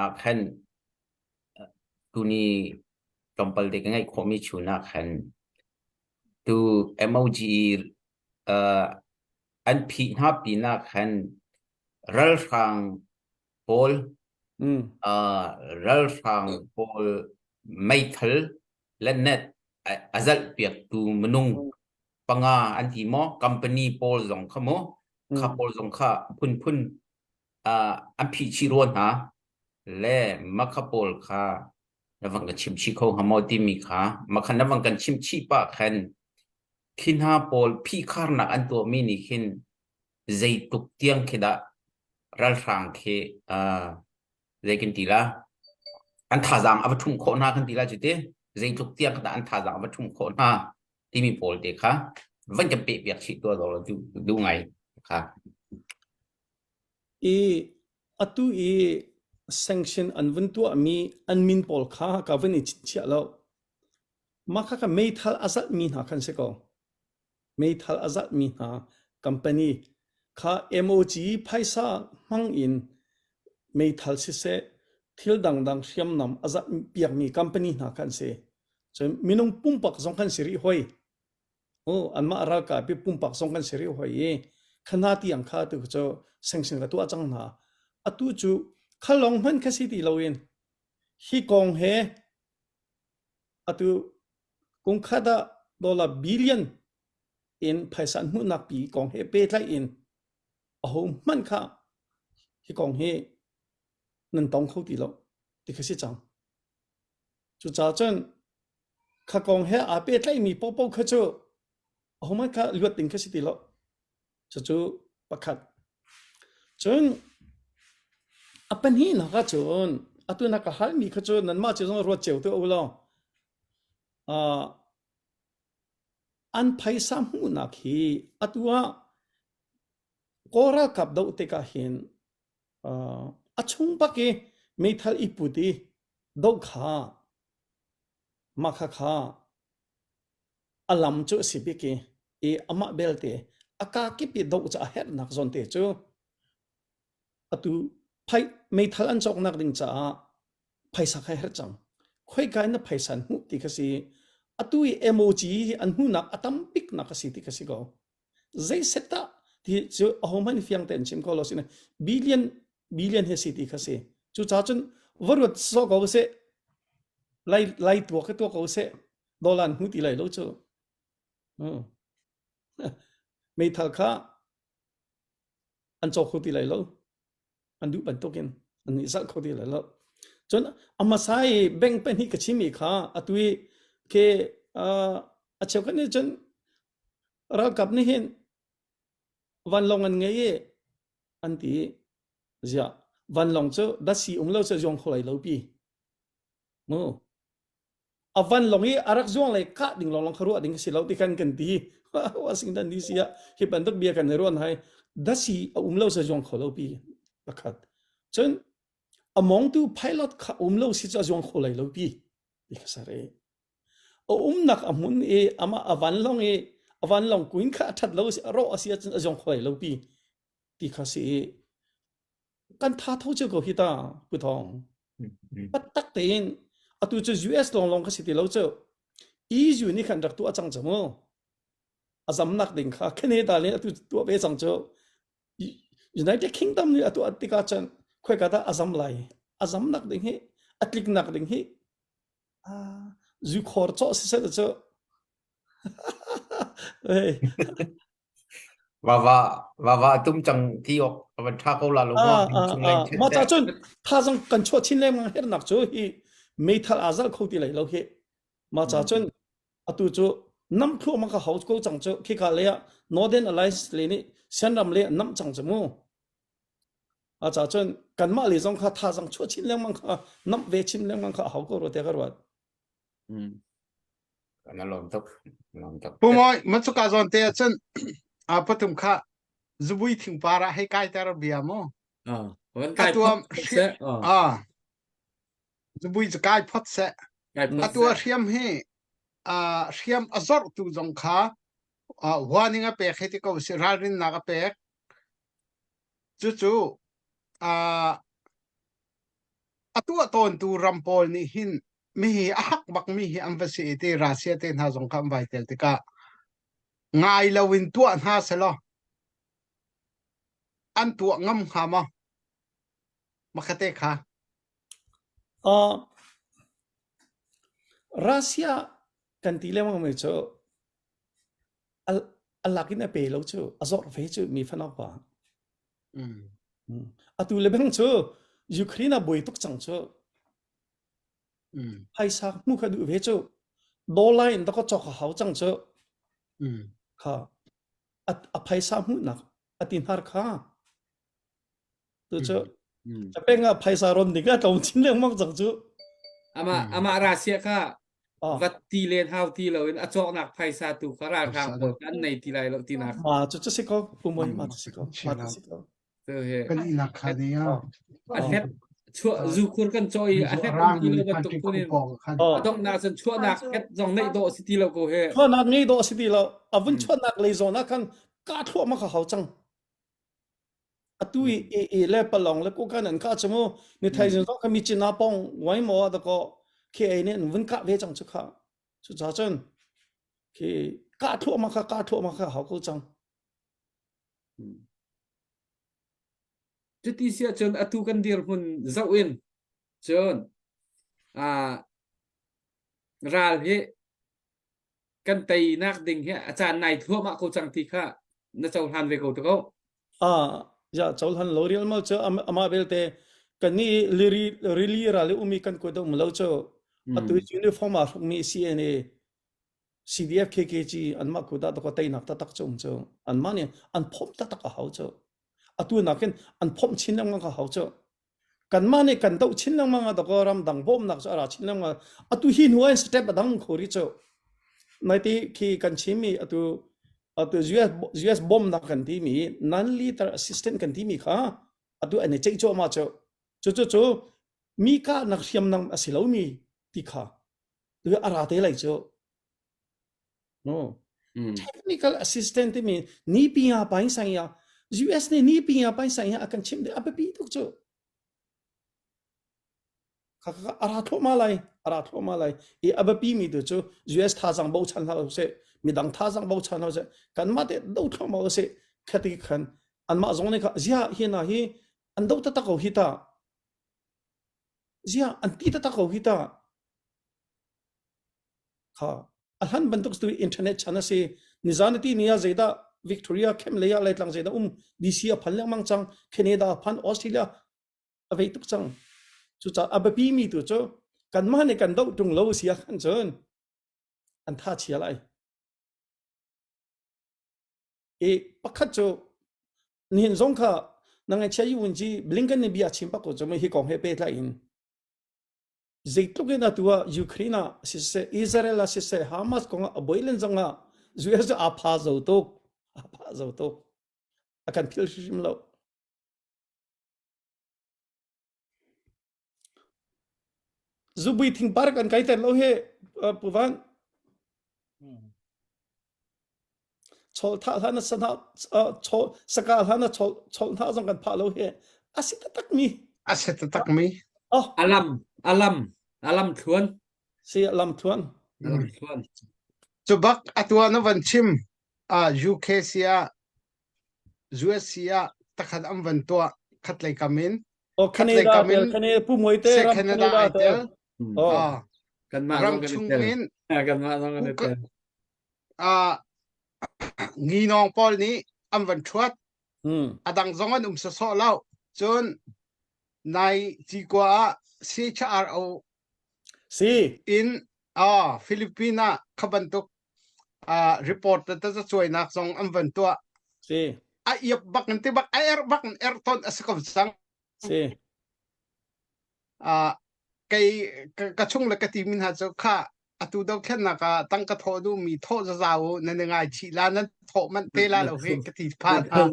ah khan tuni tlawmpal te ka ngaih khawhmi chun ah khan tu MOG uh, an phih hna pinah khan ralhrang pawl Mm. uh, ralhrang pawl meithal le net a, a zalh piaktu minung panga an ti maw company pawl zong kha mu kha Mm. pawl zong kha phunphun uh, an phih chih rua hna le makha pawl kha na van kan chim chih kho hnga maw timi kha makha na van kan chim chih pah khan Khi hna pawl phihkharnak an tuahmi nih khin zeitluk tiang khi dah ralhrang khi uh, zei kan ti la an thazaang a va ṭhumh khawh hna kan ti la cu ti zeitluk tiang dah an thazaang a va ṭhumh khawh hna timi pawl te kha van kan peh piak chih tuah dawh duh duh ngai kha I atu i sanction an vun tuahmi an min pawl kha ka vun i chinchiah lo. Mah khakha meithal a zalhmi hna khan si ko. Meithal a zalhmi hna company kha MOG phaisa hmang in meithal siseh thil dangdang hriamnam a zalh piakmi company hna khan si. Cun minung pumpak zong kan si rih hoi. Oh, anmah ralkap i pumpak zong kan si rih hoi i khana tiang kha tu cu sanction ka tuah cang hna. Atu cu kha lawng hmanh kha si ti loin hi kong he. Atu kum khat ah dollar billion in phaisa an hmuhnak pi kong he pehtlaih in aho hmanh kha hi kong hi nan tong kho ti lo ti kha si cang. Cucaah cun kha kong he aa pehtlaihmi paohpaoh kha cu aho hmanh kha luat ding kha si ti lo. Cucu pakhat. Cun a pahnihnak ah cun atu na ka halmi kha cu nanmah cu zong ruat cio tuah u law uh, an phaisa hmuhnak hi atu ah Kawl ralkap doh tikah hin uh, a chung bak i meithal i put i doh kha mah kha kha a lam cu a si bik i i amah belte a kaa kip i doh cu a herhnak zawn te cu atu phai meithal an cawknak ding caah phaisa kha herh cang khoika in na phaisa an hmuh ti kha si atu i MOG hi an hmuhnak a tam bik nak a si ti kha si ko zei set dah ti cu aho hmanh fiang tein chim ko lo sin billion billion he si ti kha si cu ca cun va ruat so ko se lai lai tua ka tua ko se dolan hmu ti lai lo cu meithal kha an cawk kho ti lai lo an duh bantukin an i zalh kho ti lai lo cun a hmasa i bank pahnih ka chimi kha atu i ke a cheukhat nih cun ralkap nih hin vanlawng an ngei i an ti ziah vanlawng cu dasi um lo cu zuang kho lai lo pi mu a vanlawng i a rak zuang lei kah ding lawnglawng kha ruah ding si lo ti kan kan ti Washington DC ah hi bantuk bia kan i ruan hai dasi a um lo sa zuang kho lo pi pakhat cun a mongtu pilot kha um lo si cu a zuang kho lai lo pi ti kha sare a umnak a hmun i ama a vanlawng i a vanlawng kuin kha a that lo si a rawh a si ahcun a zuang kho lai lo pi ti kha si i kan tha tho cio ko hi ta pu thong Taktak tein atu cu US lawnglawng kha si ti lo cu EU nih khan rak tuah cang cu mu. A zamnak ding kha Canada nih atu tuah ve cang cu. United Kingdom nih a tuah tikah cun khoika dah a zam lai. A zamnak ding hi a tliknak ding hi zukhor cawh si seh cu. Hey. Va va va va tum cang ti ok a van tha ko la lo ma chung leng ma cha cun thazang kan chuah chin lengmang hernak cu hi meithal azal kho ti lai lo hi ma cha cun atu cu nam thlu ma ka hau ko cang cu khika le ah Northern Alliance le nih Senram le nam cang cu mu a cha cun kanmah le zong kha thazang chuah chin lengmang kha nam ve chin lengmang kha hau ko ro te ka ruat Kan lawm tuk. Lawm tuk. Pu Mawi, macuka zawn te ahcun a pathum kha zubui thingpar ah hei kai ter bia mu. Ah, van kai Atuam phot seh. Ah, ah zubui cu kai phot seh. kai phot Atu a seh. hriam hi a hriam a zorhtu zong kha warning a pek hei ti ko si ralrinnak a pek. Cucu a a tuah tawntu ram pawl nih hin mihi a hak bakmi hi an va si i ti Russia te hna zong kha an vai tel tikah ngai lo in tuah hna selaw an tuah ngam hnga maw makhate kha Uh, Russia kan ti lengmang mi cu a lak in a pe lo cu a zawr ve cu mi fanau pa Mm. Atu le bang cu Ukraine a buai tuk cang cu. Mm. Phaisa hmu kha duh ve cu. Dollar in daka chok a hau cang cu. Mm. Kha a, a phaisa hmuhnak a ti hnar kha. Tu cu Mm. a peng ah phaisa ron ding a tlawm chin lengmang cang cu. Ama Mm. ama Russia kha Ah. vat ti len hau ti lo in a cawknak phaisa tu kha ralhrang pawl kha an nei ti lai lo tinak Ma cu cu si ko pumoi ma cu si ko ma cu si ko. tu he Kan inak kha ne ya. a hlep chuah zukhur kan caw i a hlep um ti lo bantuk phun in Oh. a donghnak cun chuahnak het zong neih dawh si ti lo ko he Chuahnak ngei dawh si ti lo. A vun chuahnak lei zawn ah khan ka thluahmah kha hau cang. Atu i e e le palong le kukan an kah cu mu ni thaizing zong kha mi cina pong wai maw da ko khi ei nih an vun kah ve cang cu kha cu ca cun khi kah thluahmah kha kah thluahmah kha hau ko cang Cuti si ahcun atu kan dirhmun zoh in cun ah. ral hi kan teinak ding hi a caan nai thluahmah ko cang ti kha na cohlan ve ko te ko. Ah, ya cohlan lo rial mal cu amah belte kan ni liri rili ral i umi kan kuat um lo cu atu uniform aa hrukmi CNA CDF KKG anmah kuta to ko teinak taktak cu um cu anmah nih an phomh taktak a hau cu atu nakin an phomh chin lengmang ka hau cu kanmah nih kan doh chin lengmang ah dakaw ramdang bawmnak cu a ra chin lengmang atu hi hnu ah step a dang kho ri cu naiti khi kan chimmi atu atu US US bawmnak kan timi non lethal assistant kan timi kha atu an i ceih cuahmah cu cu cu cu mi kahnak hriamnam a si lomi ti kha tu a ra te lai cu no technical assistant timi ni pi ya pain sang ya US nih ni pi ya pain sang ya a kan chimh de a biapi tuk cu kha kha a ra thluahmah lai a ra thluahmah lai i a biapi mi tu cu US thazang bochan hlah usih midang thazang bochan hlah usih kanmah te do thluahmah usih khati khan anmah zong nih kha zia hi na hi an do taktak ko hi ta zia an ti taktak ko hi ta Kha a hlan bantuk tu internet chan a si. Nizan ti ni ah zeidah Victoria camp lei ah Laitlang zeidah um DC a phan lengmang cang Canada a phan Australia a vei tuk cang. Cucaah a biapi mi tu cu kanmah nih kan doh ṭung lo si ah khan cun an tha chia lai. I pakhat cu nihin zong kha na ngaihchia yu vun ci Blinken nih bia chim bak ko cu hi kong he pehtlai in Zeitluk in atu ah Ukraine ah siseh, Israel ah siseh, Hamas kong ah a buai len zong ah US cu aa pha zo tuk. Aa pha zo tuk. A kan philh hrimhrim lo. Zubui thingpar kan kai ter lo hi Pu Van. Chol tha hlan a sana chol saka hlan a chol chol hna zong kan phah lo hi a si taktak mi a si taktak mi oh alam alam alam thluan si alam thluan alam thluan cu bak atua na van chim a UK sia US sia takhat am van tua khatlei kam in oh Canada tel Canada pu moi te ram Canada ai tel oh kanmah ram chung in kanmah zong kan tel uh, nginawng pawl nih an van ṭhuat. A dang zong an um sawsawh lo. Cun nai cikua ah CHRO si in uh, Philippines ah kha bantuk uh, report ta ta cuainak zong an van tuah. Si. A iap bak in ti bak a er bak in er ton a si ko cang. Si. Uh, kei ka chung le ka ti min ha cu kha atu dothlennak ah tangka thawh duhmi thawh zaza u nan i ngaichih la nan thawh manh te la lo hi ka ti pha hna.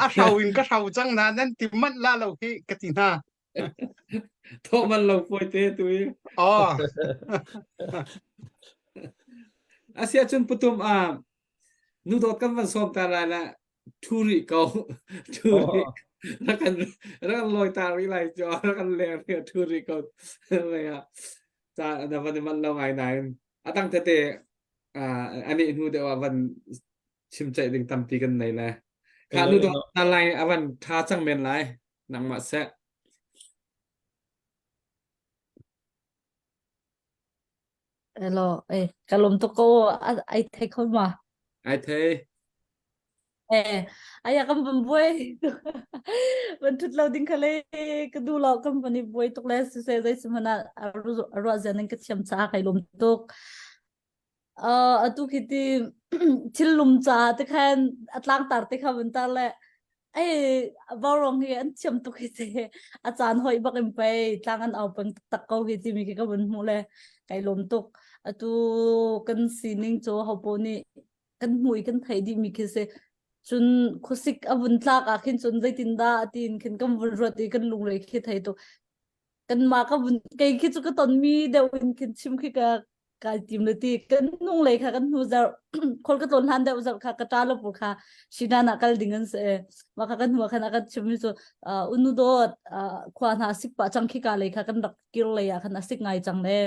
A hro in ka hro cang na nan ti manh la lo hi ka ti hna. Thawh man lo poi te tu i. Oh. Asia cun putum a nu dawt kan van sawm ta lai la thu rih ko thu rih rak kan rak kan lawi ta rih lai cu rak kan leng rih thu rih ko mei ah ca na van i manh lo ngai nain a dang tete ani hnu deuh ah van chim ceih ding tampi kan nei le kha nu dawt na lai a van tha cang men lai nangmah seh Hello, eh, ka lawm tuk ko ai thei kho ma? Ai thei. Eh, aya kan van buai. Van thut lo ding kha le ka du lo kan van i buai tuk le si se zai si mana ruah zian in ka thiam ca kai lawm tuk. Uh, atu khi ti thil lum ca te khan a tlangtar te kha van tar le Ei, vaurawng hi an thiam tuk hi te. A caan hoi bak in pei tlang an au peng tak ko hi timi khi ka vun hmuh le kai lawm tuk. Atu kan sining cu hopo nih kan hmuh i kan theih dih mi khi si. Cun khuasik a vun tlak ah khin cun zeitindah tiin khin kan vun ruat i kan lungre khi thei tuk. Kanmah ka vun kei khi cu ka tonmi deuh in khin chim khi ka kai tim le ti kan nung lei kha kan hnu zarh khol ka tlawn hlan deuh zarh kha ka ṭa lo pawl kha Shinan ah kal ding an si mah kha kan hnu ah khan a kan chim mi cu unu dawt khua hna sik pah cang khi ka lei kha kan rak kir lei ah khan a sik ngai cang le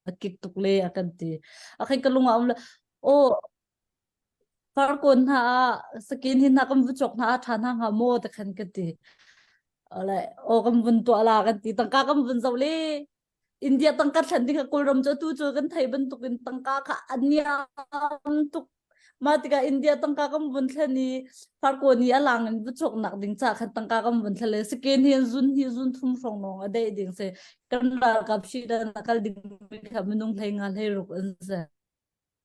a kik tuk le a kan ti a khin ka lung ah um le o Farkawn hna ah sakin hin hna kan va cawk hna a ṭha hna hnga maw ti khan ka ti. Le o kan vun tuah la kan ti tangka kan vun zoh le India tangka thlen ding kha Kawlram cu atu cu kan thei bantukin tangka kha a niam tuk. Mah tikah India tangka kan vun thlen i Farkawn i a lang in va cawknak ding ca khan tangka kan vun thlen le seken hi zun hi zun thum hrawng lawng a deih ding si. Kan ralkap shi dan a kal ding mi kha minung hlei nga hlei ruk an si.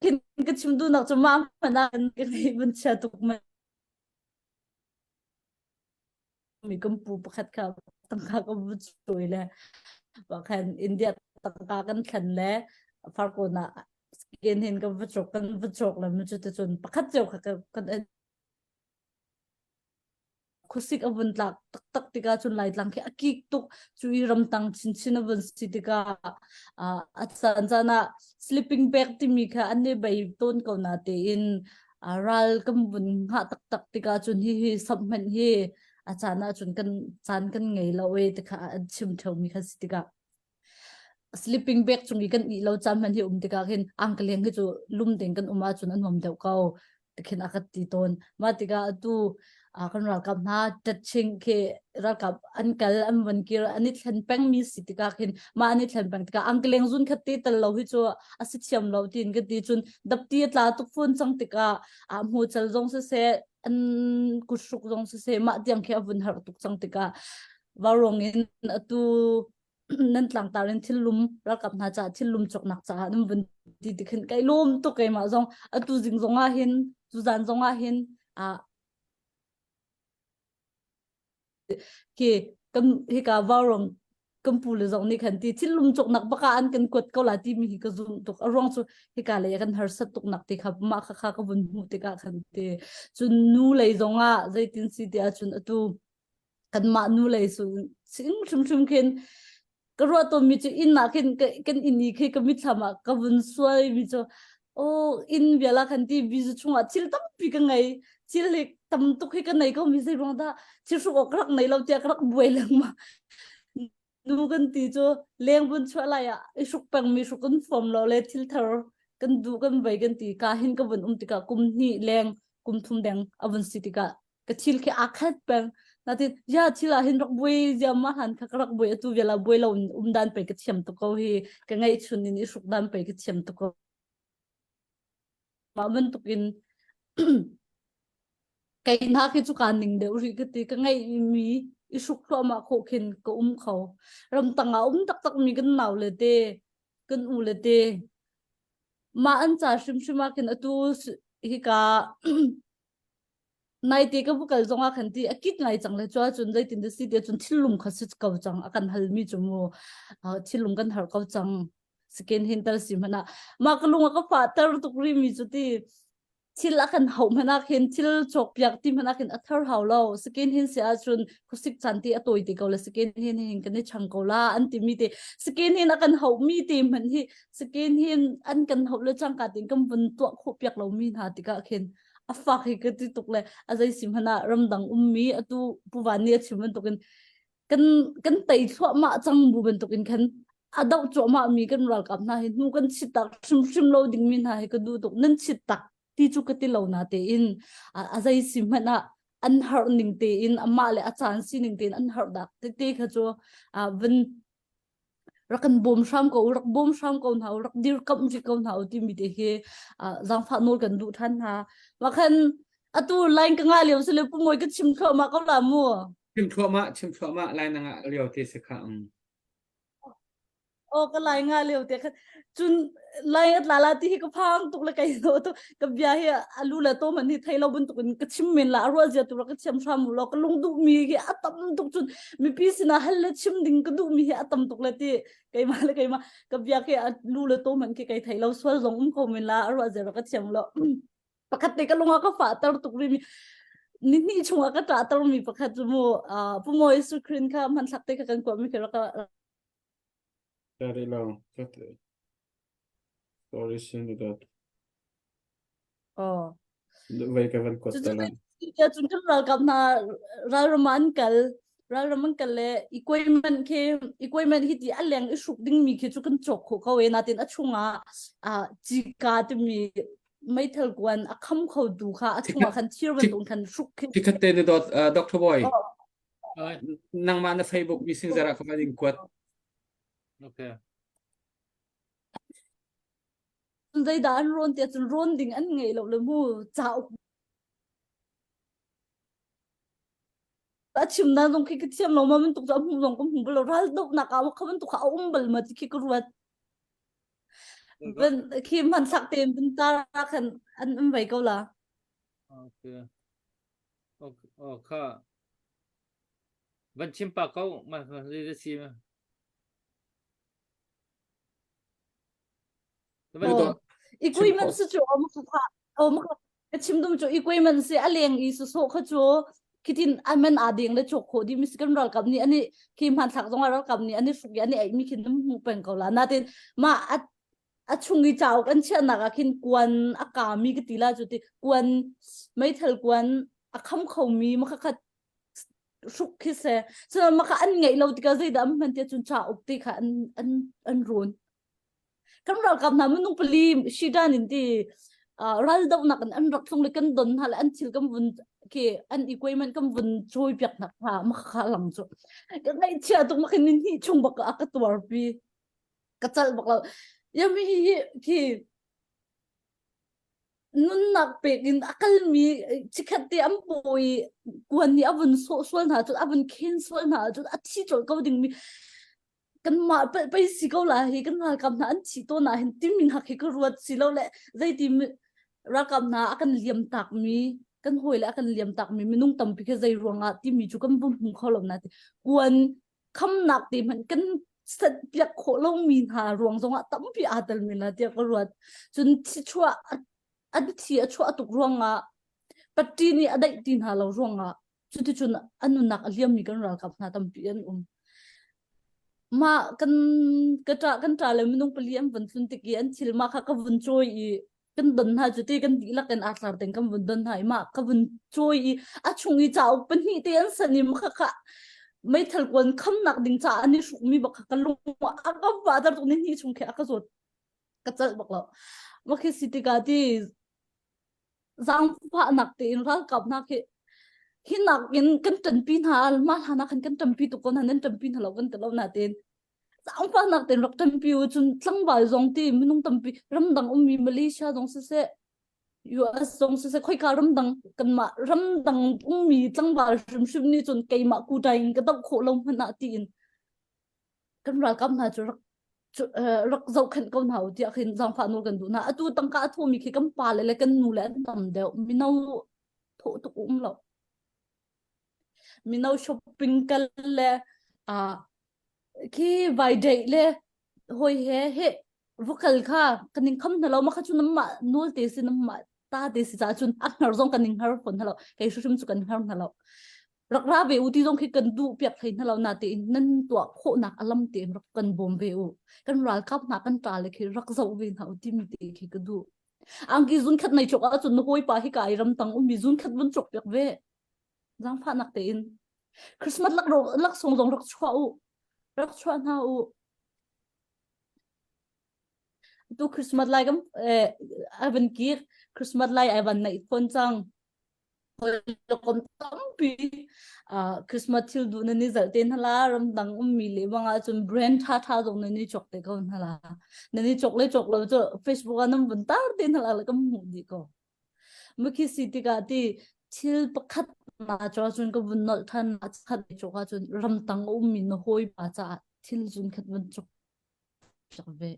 Khin ka chim duhnak cu mah hmanh ah kan vun chia tuk mai. Mi kan pu pakhat kha tangka ka vu cui le khan India tangka kan thlen le farkawn ah skin hin kan va cawk kan va cawk le mu cu te cun pakhat cio kha kan khuasik a vun tlak taktak tikah cun Laitlang khi a kik tuk cu i ramtang chinchin a vun si tikah a caan caan ah sleeping bag timi kha an i bei tawn ko na tein ral kan vun hngah taktak tikah cun hihi sap hmanh hi a caan ahcun kan caan kan ngei lo e ti kha an chim ṭheumi kha si tikah sleeping bag cung i kan ih lo caan hmanh hi um tikah khin angkaleng hi cu lum ding kan um ahcun a nuam deuh ko tikhin a ka ti tawn mah tikah atu kan ralkap hna ṭatching khi ralkap an kal an van kir an i thlen pengmi si tikah khin mah an i thlen peng tikah angkaleng zun khat te tal lo hi cu a si thiam lo tiin ka ti cun dapti a tla tuk fawn cang tikah a hmu cal zong siseh an kuthruk zong siseh mah tiang khi a vun har tuk cang tikah vaurong in atu nan tlangtar in thillum ralkap hna caah thillum cawknak caah nan vun ti ti khin kai lawm tuk keimah zong atu zing zong ah hin tuzan zong ah hin a khi kan hika vaurong kan pu le zong nih khan ti thillum cawknak baka an kan kuat ko la ti mi hi ka zum tuk a ruang cu hika lei kan harsat tuk nak ti kha mah kha kha ka vun hmuh tikah khan ti cun nu lei zong ah zeitin si ti ahcun atu kanmah nu lei su sing hrimhrim khin ka ruah tawnmi cu inn ah khin kan inn i khi ka mitthlam ah ka vun suai mi cu oh inn vial ah khan ti bizu chungah thil tampi ka ngei thil hi tam tuk hi ka nei ko mi zei ruang dah thil hruk awk ka rak nei lo tiah ka rak buai lengmang nu kan ti cu leng vun chuah lai ah i hruk peng mi hruk kan fom lo le thil thar kan duh kan vei kan ti ka hin ka vun um tikah kum hnih leng kum thum deng a vun si tikah ka thil khi aa khat peng natin ya thil ah hin rak buai ziam ma han kha ka rak buai atu viala buai lo um dan pe ka thiam tuk ko hi ka ngeih chun in i hruk dan pe ka thiam tuk ko mah bantuk in kei hna khi cu kaa ning deuh rih ka ti ka ngeih mi i hruk thluahmah khawh khin ka um kho ramtang ah um taktak mi kan nau le te kan u le te mah an ca hrimhrim ah khin atu hika Naite ka va kal zongah khan ti a kit ngai cang le cu ahcun zeitin dah si ti ahcun thillum kha si ko cang a kan halmi cu mu thillum kan har ko cang skin hin tal si hmanh ah mah ka lung a ka fahter tuk rimi cu ti thil a kan hauh hmanh ah khin thil cawkpiak ti hmanh ah khin a thar hau lo skin hin si ahcun khuasik caan ti a tawi te ko le skin hin hin kan i chang ko la an timi te skin hin a kan hauh mi te hmanh hi skin hin an kan hauh le cangka tin kan vun tuah khawh piak lo mi hna tikah khin a fak hi ka ti tuk le a zei si hmanh ah ramdang ummi atu Pu Van nih a chim bantukin kan kan tei thluahmah cang bu bantukin khan a doh cuahmah mi kan ralkap hna hi hnu kan chit tak hrimhrim lo ding mi hna hi ka duh tuk nan chit tak ti cu ka ti lo na tein a zei si hmanh ah an harh ning tein amah le a caan sining tein an harh dak tete kha cu van rak kan bawm hram ko rak bawm hram ko hna rak dirkamh rih ko hna u timi te hi zaangfah nawl kan duh than hna mah khan atu line ka ngah lio sile pu moi ka chim thluahmah ko la mu chim thluahmah chim thluahmah line na ngah lio te si kha um o ka lai nga lio te khan cun lai at la la ti hi ka phang tuk le kai no to ka bia hi alu le to man hi thei lo bantuk in ka chim men la rual zia tu ka thiam hram lo ka lung duh mi hi a tam tuk cun mipi sinah hal le chim ding ka duh mi hi a tam tuk le ti keimah le keimah ka bia ke lu le to man khi kai thei lo sual zong um ko men la rual zia ka thiam lo pakhat te ka lunga ka fa tar tuk ri mi ni ni chungah ka ṭah tar mi pakhat cu mu pu moi screen kha hmanthlak te kha kan kuah mi kha ka Dari lo. Sorry, send that. Oh. Vai ka van kuat ta la. Cun kan ralkap hna ralram an kal ralram an kal le equipment khi equipment hi ti a leng i hruk ding mi khi cu kan cawk khawh ko e natin a chungah a cika timi meithal kuan a kham kho tu kha a chungah khan thir bantuk khan hruk khi Tikhat te ni dot Dr. Boy. Nangmah na Facebook Messenger ah kha in kuat. Okay. Zeidah an rawn tiah cun rawn ding an ngei lo le mu cauk a chim na zong khi ka thiam lo ma bantuk cu a hmu zong ka hmu bal lo ral dohnak ah kha bantuk kha a um bal ma ti khi ka ruat Ben khi hmanthlak tein vun tar ah khan an um ve ko la. Okay. Okay. Oh, kha. Van chim pa ko ma ma si ma. Oh, equipment si cu om kha om kha ka chim dum cu equipment si a leng i su so kha cu khitin amen a ding le chok kho di mi kan ralkap nih ani khi hmanthlak zong ah ralkap nih ani hruk i ani ei mi khin hmu peng ko la natin ma a a chung i cauk an chiahnak ah khin kuan a kami ka ti la cu ti kuan meithal kuan a kham khomi ma kha khat hruk khi se cun ma kha an ngeih lo tikah zeidah an hman tiah cun cauk te kha an an an run kan ralkap hna minung pali shidan in ti ral dohnak in an rak tlung le kan don hna le an thil kan vun ke an equipment kan vun chawi piak hna kha ma kha lang cu ka ngaihchia tuk ma khin ni chung bak a ka tuar pi ka cal bak lo yami hi khi nunnak pek in a kalmi chikhat te an pawi kuan nih a vun sawh sual hna cun a vun khen sual hna cun a thi colh ko dingmi kanmah pei si ko la hi kan ralkap hna an thi tawn ah hin timi hak hi ka ruat si lo le zeiti ralkap hna a kan liam tak mi kan hawi le a kan liam tak mi minung tampi khi zei ruangah timi cu kan vum hmu kho lo na ti kuan khamnak te hmanh kan set piak khawh lo mi hna ruang zongah tampi aa tel mi la tiah ka ruat cun thi chuah an thi a chuah tuk ruangah patti nih a daih ti hna lo ruangah cuticun an nunnak a liammi kan ralkap hna tampi an um. Mah kan ka ṭa kan ṭa le minung pali an vun tlun tik i an thil mah kha ka vun cawi i kan don hna cu ti kan dihlak in aa tlar ding kan vun don hna i mah ka vun cawi i a chung i cauk pahnih te an san i mah kha meithal kuan khamnak ding caah an i hrukmi bak kha ka lung a ka va tar tuk ni hnih chung khi a ka zawt ka celh bak lo mah khi si tikah ti zaangfahnak tein ralkap hna khi hi nak in kan ṭanpi hna mah hlan ah khan kan ṭanpi tuk ko hna nan ṭanpi hna lo kan ti lo na tein zaangfahnak tein rak ṭanpi u cun tlangval zong ti minung tampi ramdang ummi Malaysia zong siseh US zong siseh khoika ramdang kanmah ramdang ummi tlangval hrimhrim nih cun keimah kutai in ka doh khawh lo hmanh ah tiin kan ralkap hna cu rak rak zohkhenh ko hna u tiah khin zaangfah nawl kan duh hna atu tangka a thawmi khi kan pa le le kan nu le an tam deuh mino thawh tuk um lo mino shopping kal le a khi vai dei le hoi he he vokal kha kan in kham hna lo ma kha chu nam ma nul te si nam ma ta te si cha chun a hnar zong kan in har fon hna lo kei hrim chu kan har hna lo rak ra ve u ti zong khi kan duh piak hlei hna lo na te in nan tuah khawhnak alam te in rak kan bawm ve u kan ralkap hna kan ta le khi rak zoh ve hna u ti mi te khi ka duh angki zun khat nei chok ah cun na hawi pa hi ka ai ram tang ummi zun khat vun chok piak ve zangfahnak te in Christmas lak lak song zong rak chuah u rak chuah hna u tu Christmas lai kam eh avan kir Christmas lai ai van nei phone cang Hawikom tampi Christmas thil duh nan i zalh te hna la ramdang ummi le bang ahcun brand ṭhaṭha zong nan i cawk te ko hna la. Nan i cawk le cawk lo cu Facebook ah nan vun tar te hna la le kan hmuh dih ko. Mukhi si tikah ti thil pakhat na cawk ahcun ka vun nolh than khat cawk ahcun ramtang a ummi na hawipa caah thil zun khat vun cawk ve.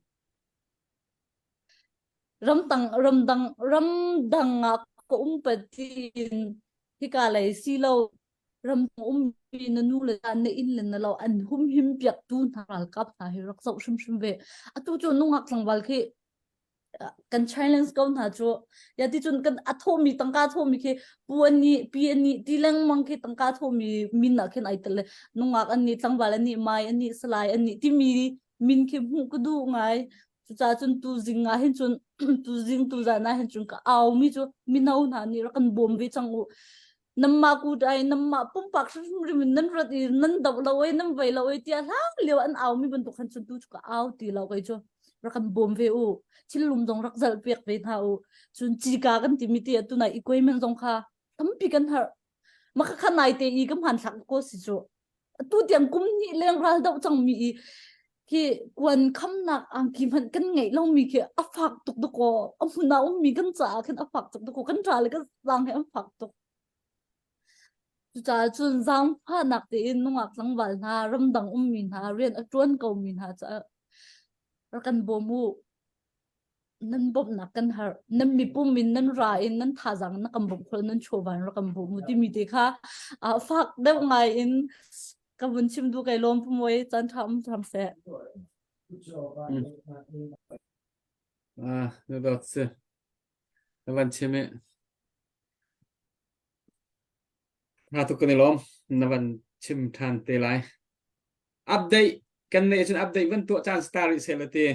Ramtang ramdang ramdang ah ka um patin hika lei si lo ram ummi na nu le na inn le na lo an humhim piak tu hna ralkap hna hi rak zoh hrimhrim ve atu cu nungak tlangval khi kan challenge ko hna cu ya ti cun kan a thomi tangka thomi khi pu an nih pi an nih ti lengmang khi tangka thomi min ah khin ai tel le nungak an nih tlangval an nih mai an nih salai an nih timi min khi hmuh ka duh ngai cucaah cun tu zing ah hin cun tu zing tu zan ah hin cun ka au mi cu mino hna nih rak kan bawm ve cang u namma ku dai namma pumpak hrimhrim in nan rat i nan do lo ei nan vei lo ei tiah hlang lio an au mi bantuk khan cun tu cu ka au ti lo kei cu rak kan bawm ve u thillum zong rak zalh piak ve hna u cun cika kan timi ti atu nai equipment zong kha tampi kan har. Maka kha nai te i ka hmanthlak ko si cu. Tu tiang kum hnih leng ral doh cang mi i khi kuan khamnak angki hmanh kan ngeih lomi khi a fak tuk dakaw a hmun ah ummi kan caah khin a fak tuk dakaw kan ṭa le kan zaang he an fak tuk. Cucaah cun zaangfahnak tein nungak tlangval hna, ramdang ummi hna, rian a ṭuan komi hna caah rak kan bawm u. Nan bawmhnak kan harh. Nan mipum in nan ra in nan thazaang na kan bawmh khawh nan chawva in rak kan bawm u timi te kha uh, fak deuh ngai in ka vun chim duh kai lawm pumoi caan ṭha um hram seh. Mm. Ah, na dawt si. Na van chim i. Nga tuk kan i lawm. Na van chim ṭhan te lai. Update kan neih cun update van tuah caan star rih seh la ti.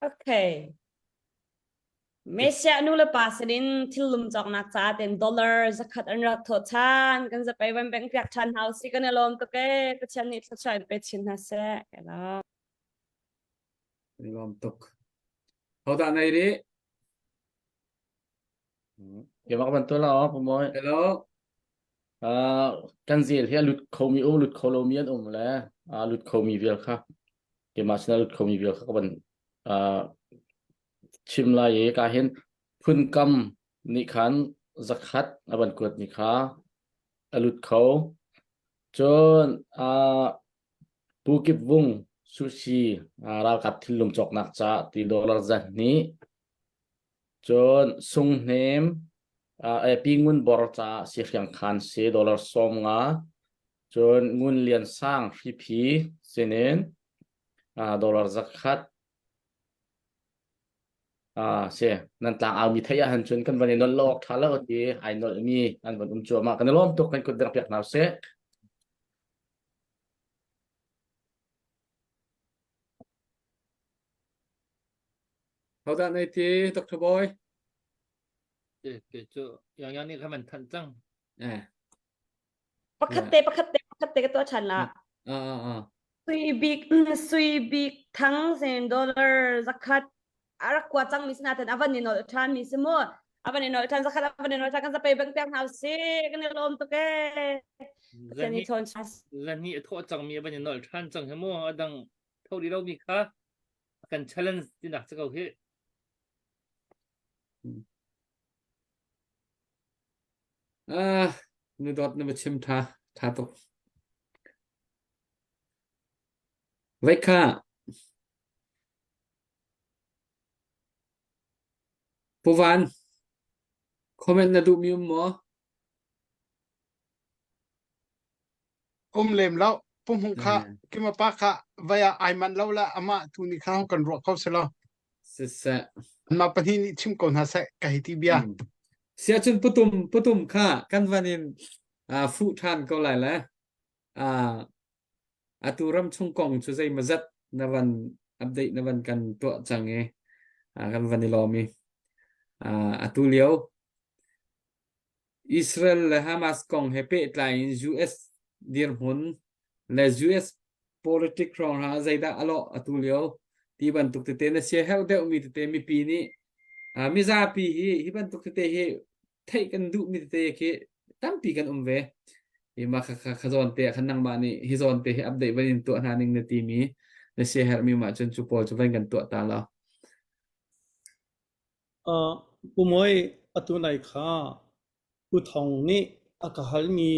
Okay. Messiah nu le pa sinin thil lum cawknak ca ten dollar zakhat an rak thawh ṭhan kan zapei van beng piak ṭhan hau si kan i lawm tuk ee Pathian nih thluachuah in pe chin hna seh. Kan i lawm tuk. Hodah nei rih? Keimah ka bantu la aw Pumawi. Hello. Uh, kan zel hi a lut khomi um lut kho lomi an um le a lut khomi vial kha keimah sin a lut khomi vial kha ka van uh, chim lai i ka hin phunkam nih khan zakhat a van kuat ni kha a lut kho cun uh, Pu Kip Vung sushi uh, ralkap thillum cawknak ca ti dollar zat hnih Cun sunghnem uh, Pi Ngun Bor caah sihriang khaan si dollar 50. Cun Ngun Lian Sang Hriphi sinin uh, dollar 100 uh, si nan tlang au mi theih ahhan cun kan van i nolh lo awk ṭha lo ti ai nolh mi an van um cuahmah kan i lawm tuk kan kut bengh piak hna usih. Hodah na ti, Dr. Boy? Ke ke cu yang yang nih kha man thanh cang. Eh. Pakhat te pakhat te pakhat te ka tuah ṭhan la. Ah ah ah. Sui bik sui bik thang sen dollar zakhat a rak kua cang mi sinaten avan ni nol ṭhan mi si mu avan ni nol ṭhan zakhat avan ni nol ṭhan kan zapei bang piak hna si kan i lawm tuk ee Pathian nih chawn Zan hi a thawh cang mi avan ni nol ṭhan cang he mu adang tho di lo mi kha kan challenge tinak cu ko hi. Ah, nu dawt na va chim tha tha tuk. Vai kha. Pu Van, comment na duh mi um maw? Um lem lo pumhung kha kima pa kha vaya ai man lo la ama tu ni kha kan ruah kho se lo siseh anmah pahnih nih chim ko hna seh ka hei ti bia sia cun putum putum kha kan van in fuh ṭhan ko lai le atu ram chung kong cu zei mazat na van update na van kan tuah cang i kan van i lawm i atu lio Israel le Hamas kong he pehtlai in US dirhmun le US politic hrawng ah zeidah a lawh atu lio ti bantuk tete na sia herh deuhmi tete mipi nih uh, mizapi hi hi bantuk tete hi theih kan duhmi tete khi tampi kan um ve. Hi ma kha kha kha zawn te ah khan nangmah nih hi zawn te hi update van in tuah hna ning na timi na sia herhmi mah cun cu pawl cu van kan tuah ta lo. Uh, Pu Mawi, atu nai kha Pu Thawng nih a ka halmi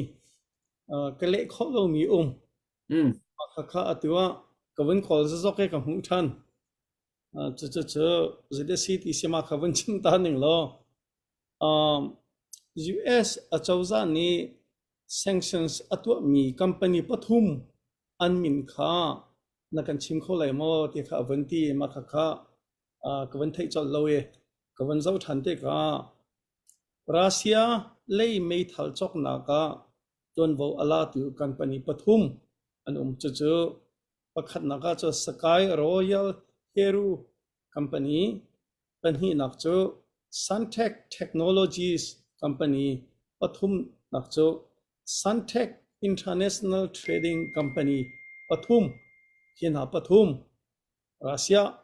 uh, ka leh khawh lomi um. Mm. Khakha atu ah ka vun kawl zazok i ka hmuh ṭhan. Uh, cu cu cu zeidah si ti si ma kha vun chim ta ning law. Um, US acozah nih sanctions a tuahmi company pathum an min kha na kan chim kho lai maw ti kha a vun ti ma khakha ka van theih colh lo i ka van zoh ṭhan tikah Russia lei meithal cawknak ah ṭuanvo a latu company pathum an um. Cucu pakhatnak ah cu Sky Royal Heru Company, pahnihnak cu Suntech Technologies Company, pathumnak cu Suntech International Trading Company pathum. Hi hna pathum Russia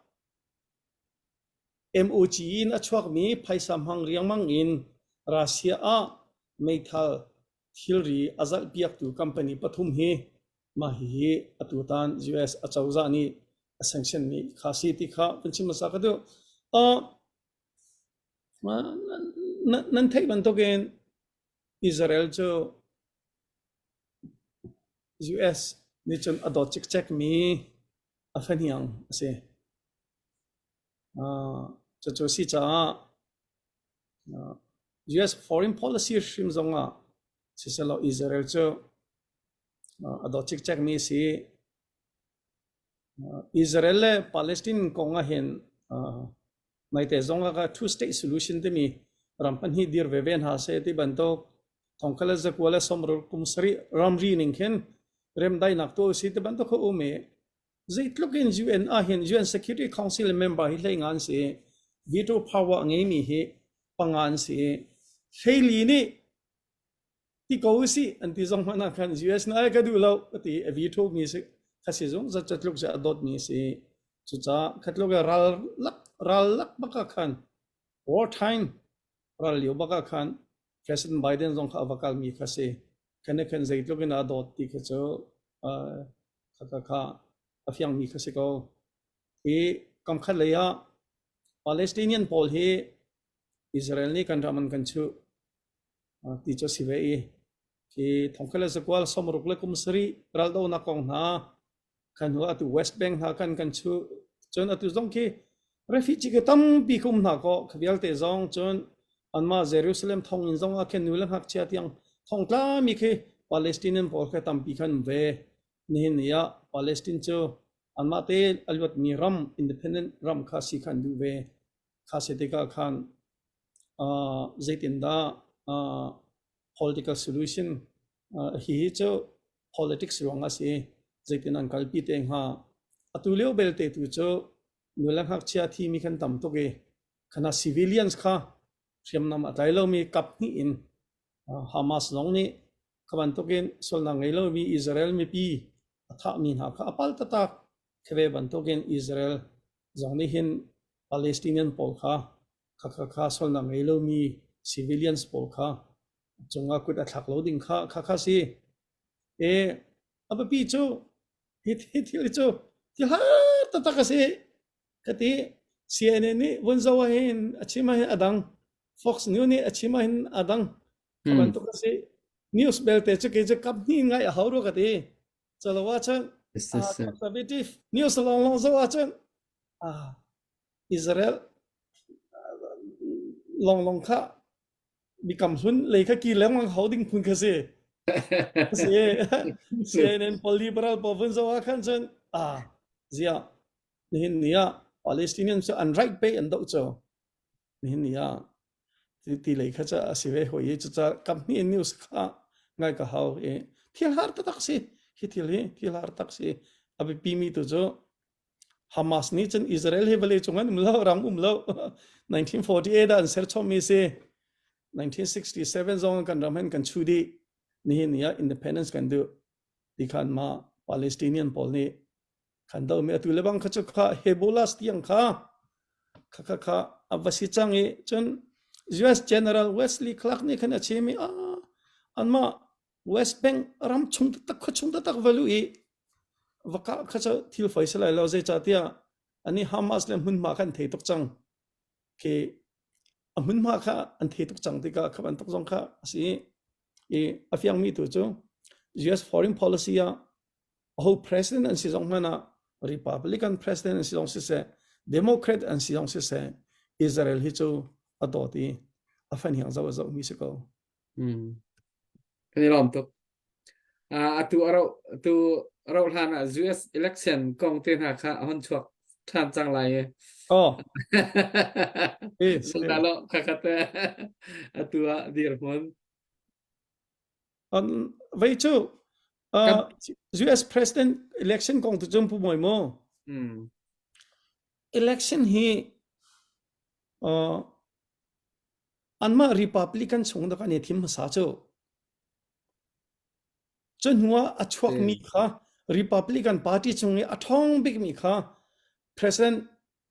MOG in a chuakmi phaisa hmang riangmang in Russia ah Meithal thilri a zalhpiaktu company pathum hi mah hihi atutan US acozah nih a sanction mi kha si ti kha kan chim hmasa ka duh. Uh, nan theih bantukin Israel cu US nih cun a dawt cikcek mi a fahniang a si. Uh, cucu si caah uh, US foreign policy hrim zongah siselaw Israel cu a dawt cikcek mi a si. Israel le Palestine kong ah hin naite zong ah two state solution timi ram pahnih dir veve hna seh ti bantuk thongkhat le zakua le sawmruk kum sarih ramri ning khin remdainak tu si ti bantuk kha um i zeitluk in UN ah hin UN Security Council member hi hlei nga an si veto power a ngeimi hi panga an si hleili nih ti ko usih an ti zong hmanh ah khan US na ka duh lo ka ti a veto mi si kha si zong zat tluk si a dawt mi si cucaah khatluk ral lak ral lak bak ah khan war time ral lio bak ah khan President Biden zong kha a va kal mi kha si khan khan zeitluk in a dawt ti kha cu kha kha kha a fiang mi kha si ko hi kam khat lei ah Palestinian pawl hi Israel nih kan ram an kan chuh ti cu a si ve i khi thongkhat le zakual sawmruk le kum sarih raldonak kong hna khan hnu atu West Bank hna kan kan chuh cun atu zong khi refugee khi tampi ka um hna kaw kha vialte zong cun anmah Jerusalem thonginn zong ah khin nu le ngakchia tiang thongtla mi khi Palestinian pawl kha tampi khan um ve nihin ni ah Palestine cu anmah te a luatmi ram independent ram kha si khan duh ve kha si tikah khan uh, zeitindah uh, political solution uh, hihi cu politics ruang a si zeitin an kalpi te hnga atu lio belte tu cu nula ngakchia thi mi khan tam tuk i khana civilians kha hriamnam a tlai lomi kap hnih in Hamas zong nih kha bantukin sualnak ngei lomi Israel mipi a thahmi hna kha a pal taktak kheve bantukin Israel zong nih hin Palestinian pawl kha kha kha kha sualnak ngei lomi civilians pawl kha cungah kut a thlak lo ding kha kha kha si. E a biapi cu hi hi thil cu thil har taktak a si. Ka ti CNN nih vun zoh ahhin a chim ahhin a dang Fox News nih a chim ahhin a dang kha bantuk a si. News belte cu kei cu kap hnih ngai a hau rua ka ti. Calo ahcun conservative news lawnglawng zoh ahcun ah Israel lawnglawng kha mikam hlun lei kha ki lengmang hau ding phun kha si. Si CNN pawl liberal pawl vun zoh ah khan cun ah ziah nihin ni ah Palestinian cu an right pei an doh cu nihin ni ah ti ti lei kha ca a si ve hoi i cucaah company news kha ngai ka hau i thil har taktak si hi thil hi thil har tak si a biapi mi tu cu Hamas nih cun Israel hi vawlei cung an um lo ram um lo 1948 ah an ser chom mi si 1967 zong kan ram hen kan chu dih nihin ni ah independence kan duh ti khan ma Palestinian pawl nih khan do mi atu le bang kha chu kha Hezbollah tiang kha kha kha kha a va si cang i cun US General Wesley Clark nih khan a chim i ah anmah West Bank ram chung taktak khua chung taktak va luh i va kah kha cu thil foi si lai lo zeicahtiah ani Hamas le hmunhma kha an thei tuk cang khi a hmunhma kha an thei tuk cang tikah kha bantuk zong kha a si i a fiangmi tu cu US foreign policy ah aho president an si zong hmanh ah Republican president an si zong siseh Democrat an si zong siseh Israel hi cu a dawt i a fan hiang zoh a zoh mi si ko. Mm. Kan i lawm tuk. Uh, atu aro tu ro hlan ah US election kong te hna kha a hon chuak ṭhan cang lai i. Oh. Eh, Sung lo kha kha te atu ah dir hmun. Um, vei cu uh, US president election kong tu cun pu moi mu. Mm. Election hi uh, anmah Republican chung dak an i thim hmasa cu. Cu hnu ah a chuakmi kha Republican Party chung i a ṭhawng bikmi kha President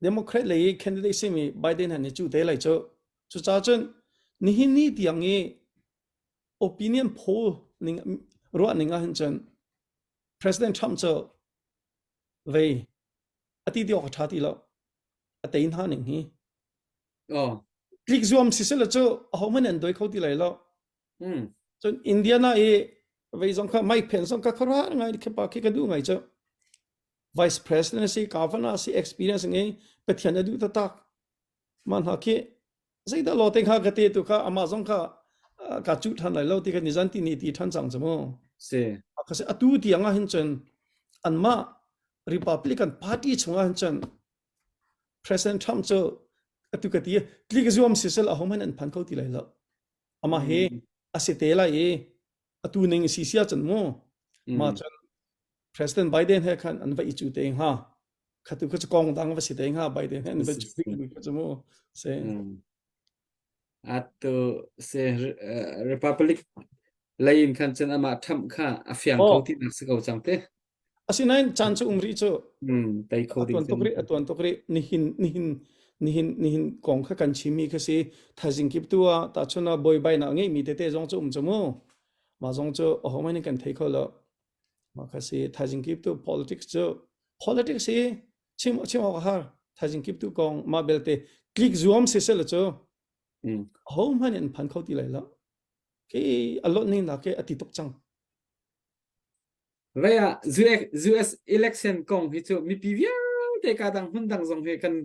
Democrat lei i candidate simi Biden han i cu te lai cu. Cucaah cun nihin ni tiang i. opinion poll ning ruah ning ah hin cun President Trump cu vei ati ti awk a tha ti lo a tei hna ning hi oh tlik zuam si sela cu ahohmanh an doi kho ti lai lo mm cun Indiana i vei zong kha Mike Pence zong kha khuaruah ngai khi pa khi ka duh ngai cu vice president si governor si experience ngei pathian a duh taktak mah hna khi zeidah law te kha ka te tu kha amah zong kha ka cu than lai lo ti ka nizan ti ni ti than cang chu mu si ka se atu tiang ah hin cun anmah Republican Party chungah hin cun President Trump cu atu ka ti tlik zuam sisel a hom an phan kho ti lai lo amah hi a si te lai i atu ning si sia cun mu ma cun President Biden he khan an va i cu te hnga khatu kha cu kong dang va si te hnga Biden he an va cu ding kha cu mu se atu se Republic lei in khan cun amah Trump kha a fiang ko ti nak si ko cang te Asinain caan cu um rih cu. Mm, tei kho ding atuan tuk rih atuan tuk rih nihin nihin nihin nihin kong kha kan chimmi kha si thaizing kip tu ah tahchun ah buaibainak ngeimi tete zong cu um cu mu mah zong cu ahohmanh nih kan thei kho lo mah kha si thaizing kip tu politics cu politics hi chim chim awk a har thaizing kip tu kong mah belte tlik zuam si sel cu Mm. ahohmanh nih an phan kho ti lai lo ke a lot ning nak ke a ti tuk cang Vei ah US election kong hi cu mipi vialte ka dang hmun dang zong hi kan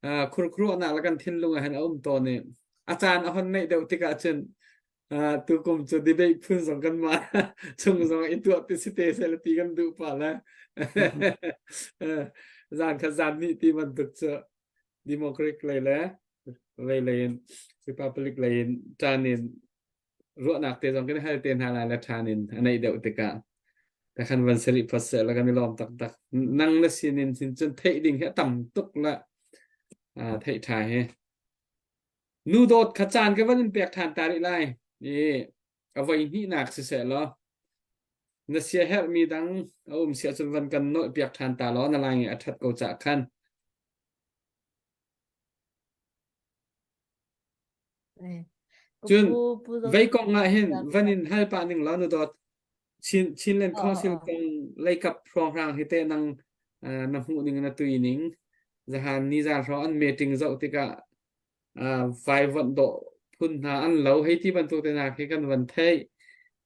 uh, khurkhuruahnak le kan thinlung ah hin a um tawn i a caan a hon neih deuh tikah cun uh, tukum cu debate phun zong kan mah chung zong i tuah ti si te seh ti kan duh pa le zan kha zan nih ti bantuk cu Democratic lei le lei lei in Republic lei in ṭan in ruahnak te zong kan hal te hna lai le ṭhan in a neih deuh tikah ka khan van sari phot seh la kan i lawm taktak nang na sinin sin cun theih ding hi a tam tuk la theih ṭha hi nu dawt kha caan ka van in pek ṭhan ta rih lai i a voi hnihnak siseh law na sia herhmi dang a um sia cun van kan nolh piak ṭhan ta law na lai a ṭhat ko cah khan Cun vei kong ah hin van in hal pah ning law na dawt. Chin Chinland Council kong leikap hrawnghrang hi teh nang na hmuh ning na tui ning zahan nizan hrawng an meeting zoh tikah vaivuanh dawh phun hna an lo hei ti bantuk te hna khi kan van theih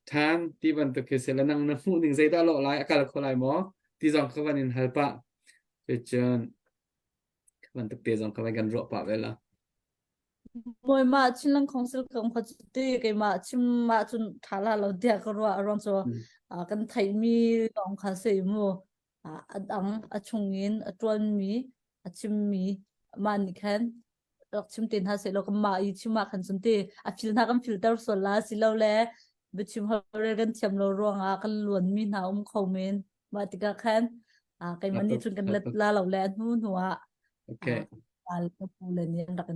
ṭhan ti bantuk khi si le nang na hmuh ning zeidah lawh lai a kal kho lai maw ti zong kha van in hal pah cun bantuk te zong kha van kan ruah pah ve la. Mawimah Chinland Council kong kha cu ti keimah chim ahcun ṭha la lo tiah ka ruah a ruang cu kan theihmi lawng kha si mu a dang a chungin a ṭuanmi a chimmi mah nih khan rak chim te hna sehlaw kanmah i chim ah khan cun ti a fil hna kan filter sual la silole biachim holhrel kan thiam lo ruangah kan luanmi hna um kho men mah tikah khan keimah nih cun kan let la lo le a hnu hnu ah okay ka pu le nih an rak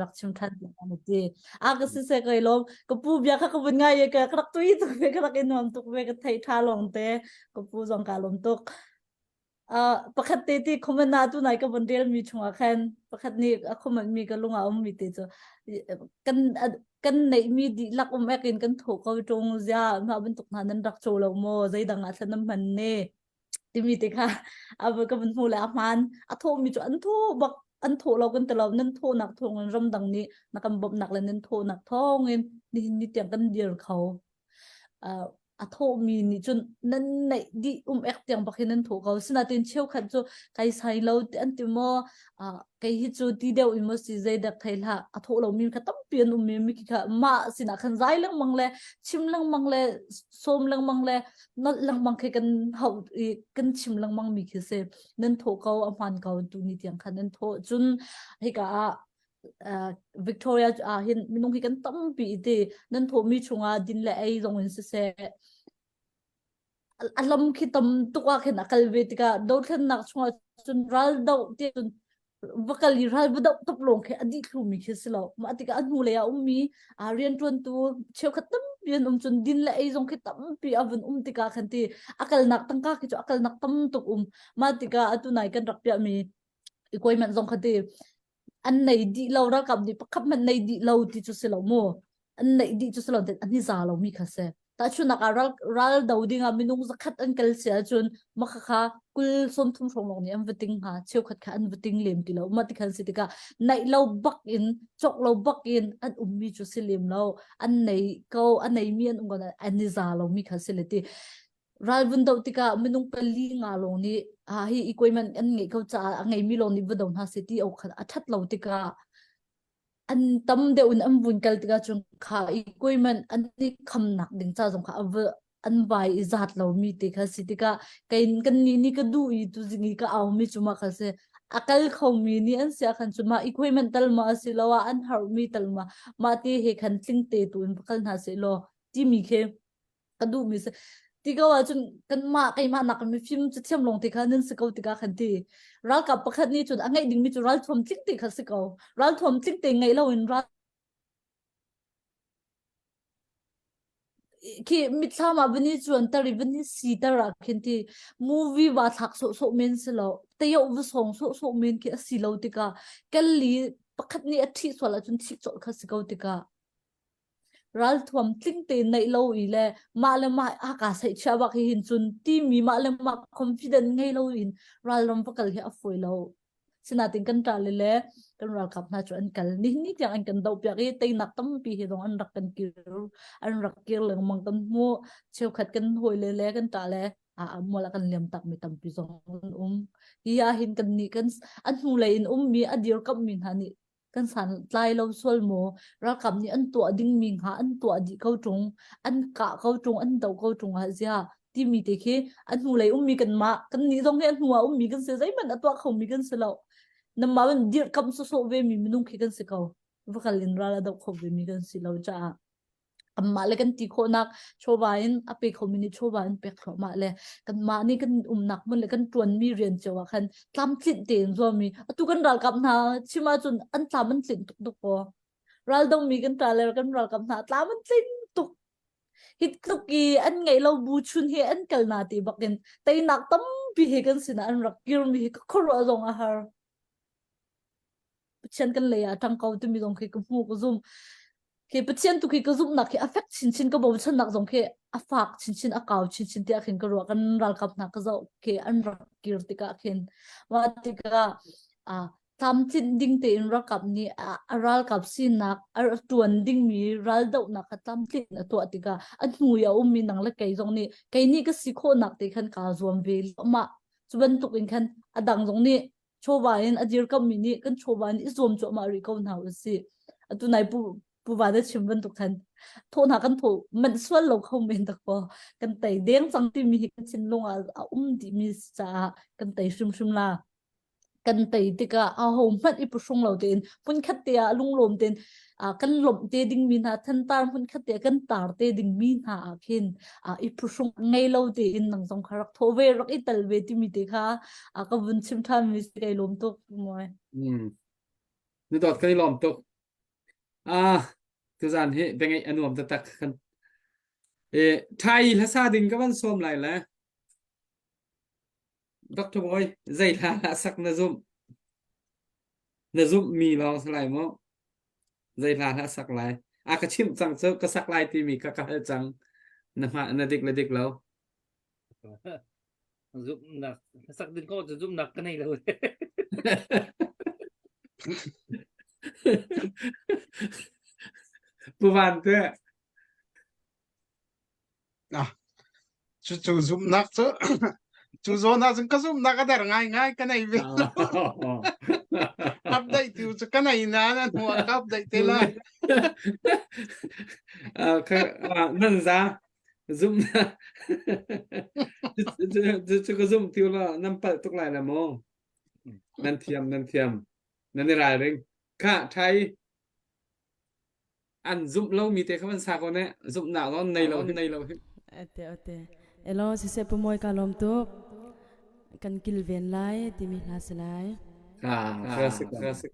rak chim than ti an ti a ka si se kai lom ka pu bia kha ka vun ngai ka ka rak tui tuk ve ka rak i nuam tuk ve ka thei tha long te ka pu zong ka lom tuk uh, pakhat te ti comment na tu nai ka vun rel mi chungah khan pakhat nih a comment mi ka lung a um mi te chu kan kan neih mi dihlak um ek in kan tho ko tung zia ma bantuk hna nan rak cho lo mo zeidang ah thlan nan hman ne timi te kha a ka vun hmu le a hmaan a tho mi cu an tho bak an tho lo kan ti lo nan tho nak thawng in ramdang nih na kan bawmhnak le nan tho nak thawng in nihin ni tiang kan dir kho uh, a thawhmi nih cun nan neih dih um ek tiang bak hin nan thawh ko sinain cheukhat cu kai sai lo an ti maw uh, kei hi cu ti deuh in maw si zeidak thei hlah a thawh lomi kha tampi an um mi mi kha mah sinah khan zai lengmang le chim lengmang le sawm lengmang le nolh lengmang khi kan hau i kan chim lengmang mi khi si nan thawh ko a hmaan ko tu ni tiang khan nan thawh cun hika ah uh, Victoria ah hin minung hi kan tampi ti nan thawhmi chungah din le ei zong in siseh a lam khi tam tuk ah khin a kal ve tikah dothlennak chungah cun ral do ti cun va kal i ral va doh top lawng khi a dih thlumi khi si lo mah tikah a hnu lei ah ummi a rianṭuantu cheukhat tampi an um cun din le ei zong khi tampi a vun um tikah khan ti a kalnak tangka khi cu a kalnak tam tuk um mah tikah atu nai kan rak piahmi equipment zong kha ti an nei dih lo ralkap nih pakhat hmanh nei dih lo ti cu si lo mu. An neih dih cu si lo an i za lomi kha si. Tahchunhnak ah ral, ral do ding ah minung zakhat an kal si ahcun mah khakha kul 30 hrawng lawng nih an va ting hnga cheukhat kha an va ting lem ti lo mah ti khan si tikah naih lo bak in cawk lo bak in an ummi cu si lem lo an nei ko a neimi an um ko an i za lomi kha si le ti ral vun do tikah minung pali nga lawng nih ha hi equipment an ngeih ko caah a ngeimi lawng nih va do hna seh ti awk kha a that lo tikah an tam deuh in an vun kal tikah cun kha equipment an i khamnak ding ca zong kha a va an vai i zat lomi te kha si tikah kei kan nih nih ka duh i tuzing i ka au mi cu mah kha si a kal khomi nih an sia khan cu mah equipment tal ma a si lo ah an harmi tal ma mah te he khan tling te tu in va kal hna seh law timi khi ka duhmi si ti ko ahcun kanmah keimah nak mifim cathiam lawng te kha nan si ko tikah khan ti ralkap pakhat nih cun a ngeih dingmi cu ralthuam tling te kha si ko ralthuam tling te ngeih loin ral khi mitthlam ah van i cuanter i van i siter ah khin ti movie va thlak sawhsawh men si lo tayo va song sawhsawh men khi a si lo tikah kelli pakhat nih a ṭhih sual ahcun thih colh kha si ko tikah Ralthuam tling tein neih lo i le mah le mah a ka seihchiah bak hi hin cun timi mah le mah confident ngei lo in ralram va kal hi a fawi lo. Sinain kan ṭale le kan ralkap hna cu an kal. Nihin ni tiang an kan dohpiak i teinak tampi hi zong an rak kan kir an rak kir lengmang kan hmuh. Cheukhat kan hawile le kan ṭale a mual a kan liam takmi tampi zong an um. Hi ah hin kan nih kan a hnulei in ummi a dirkamhmi hna nih kan san tlai lo sual maw ralkap nih an tuah dingmi hnga an tuah dih ko ṭung an kah ko ṭung an doh ko ṭung ah zia timi te khi a hnulei ummi kanmah kan nih zong hi a hnu ah ummi kan si zeihmanh a tuah khomi kan si lo namah ban dirhkamh sawsawh ve mi minung khi kan si ko va kal in ral a doh kho ve mi kan si lo caah Kanmah le kan ti khawhnak chawva in a pe khomi nih chawva in pek thluahmah le kanmah nih kan umnak hmun le kan ṭuanmi rian cio ah khan tlamtlinh tein zuami atu kan ralkap hna chim ahcun an tlam an tlinh tuk tuk kaw raldomi kan ṭa le kan ralkap hna tlam an tling tuk hi tluk i an ngeih lo bu chun he an kal na ti bakin teinak tampi he kan sinah an rak kirmi hi ka khuaruah zong a har Pathian kan lei ah ṭang ko timi zong khi ka hmu ka zum. Khi Pathian tu khi ka zumhnak khi a fek chinchin ka bochannak zong khi a fak chinchin a kau chinchin tiah khin ka ruah kan ralkap hna ka zoh khi an rak kir tikah khin mah tikah a tlamtlinh ding tein ralkap nih a ralkap sinak a ṭuan dingmi raldohnak kha tlamtlinh a tuah tikah a hnu i a ummi nang le kei zong nih kei nih ka si khawhnak te khan kaa zuam ve mah cu bantuk in khan a dang zong nih chawva in a dirkammi nih kan chawva in i zuam cuahmah rih ko hna usih. Atu nai pu puva na chim bantuk khan thawh hna kan thawh manh sual lo kho men tak ko kan tei deng cang timi hi kan thinlung ah a um dihmi caah kan tei hrimhrim la kan tei tikah a ho hmanh i puhrung lo tein hmunkhat te ah lunglawm tein kan lawmh te dingmi hna thantar hmunkhat te kan tar te dingmi hna ah khin i phuhrung ngei lo tein nang zong kha rak thawh ve rak i tal ve timi te kha ka vun chim ṭhan mi si kai lawm tuk moi mm ni dot kan i lawm tuk ah tuzan hi bengai anuam taktak kan e thai hlasa ding ka van som lai le Dr. Boy zei hla hlah sak na zumh na zumh mi lawng si lai mu zei hla hlah sak lai a ka chimh cang cu ka sak lai timi ka ka hal cang na hma na dik le dik lo zumhnak sak ding ko cu zumhnak ka nei lo Pu Van te Ah, cucu zumhnak cu cu zawn ah cun ka zumhnak a der ngaingai ka nei ve lo. Update tu cu ka nei nain a hnu ah ka update te lai. Nan za zum cu ka zum tiu la nan palh tuk lai la mu nan thiam nan thiam nan i ralring kha thai an zumh lomi te kha van sa ko ne zumhnak zong nei lo nei lo hi ate ate elo siseh pumawi ka lawm tuk kan kilven lai timi hla si lai ah classic classic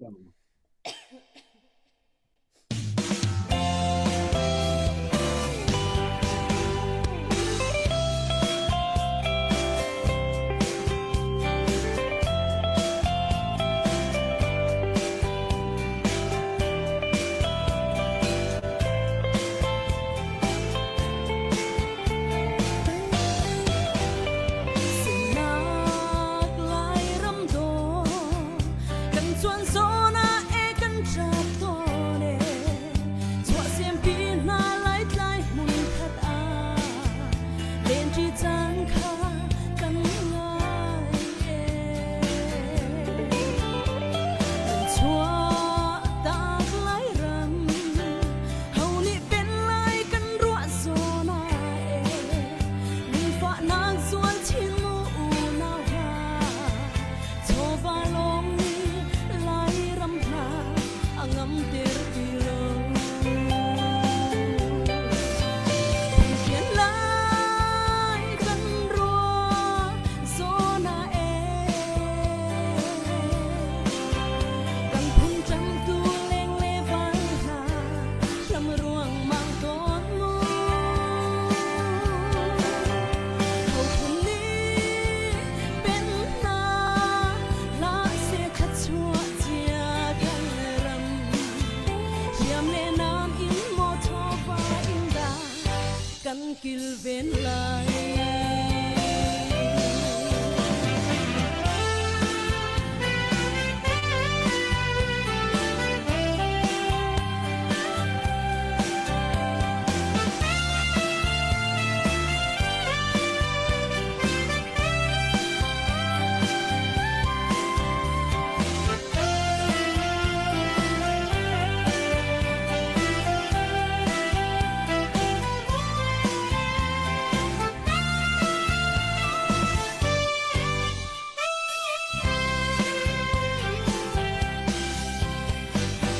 kilven lai.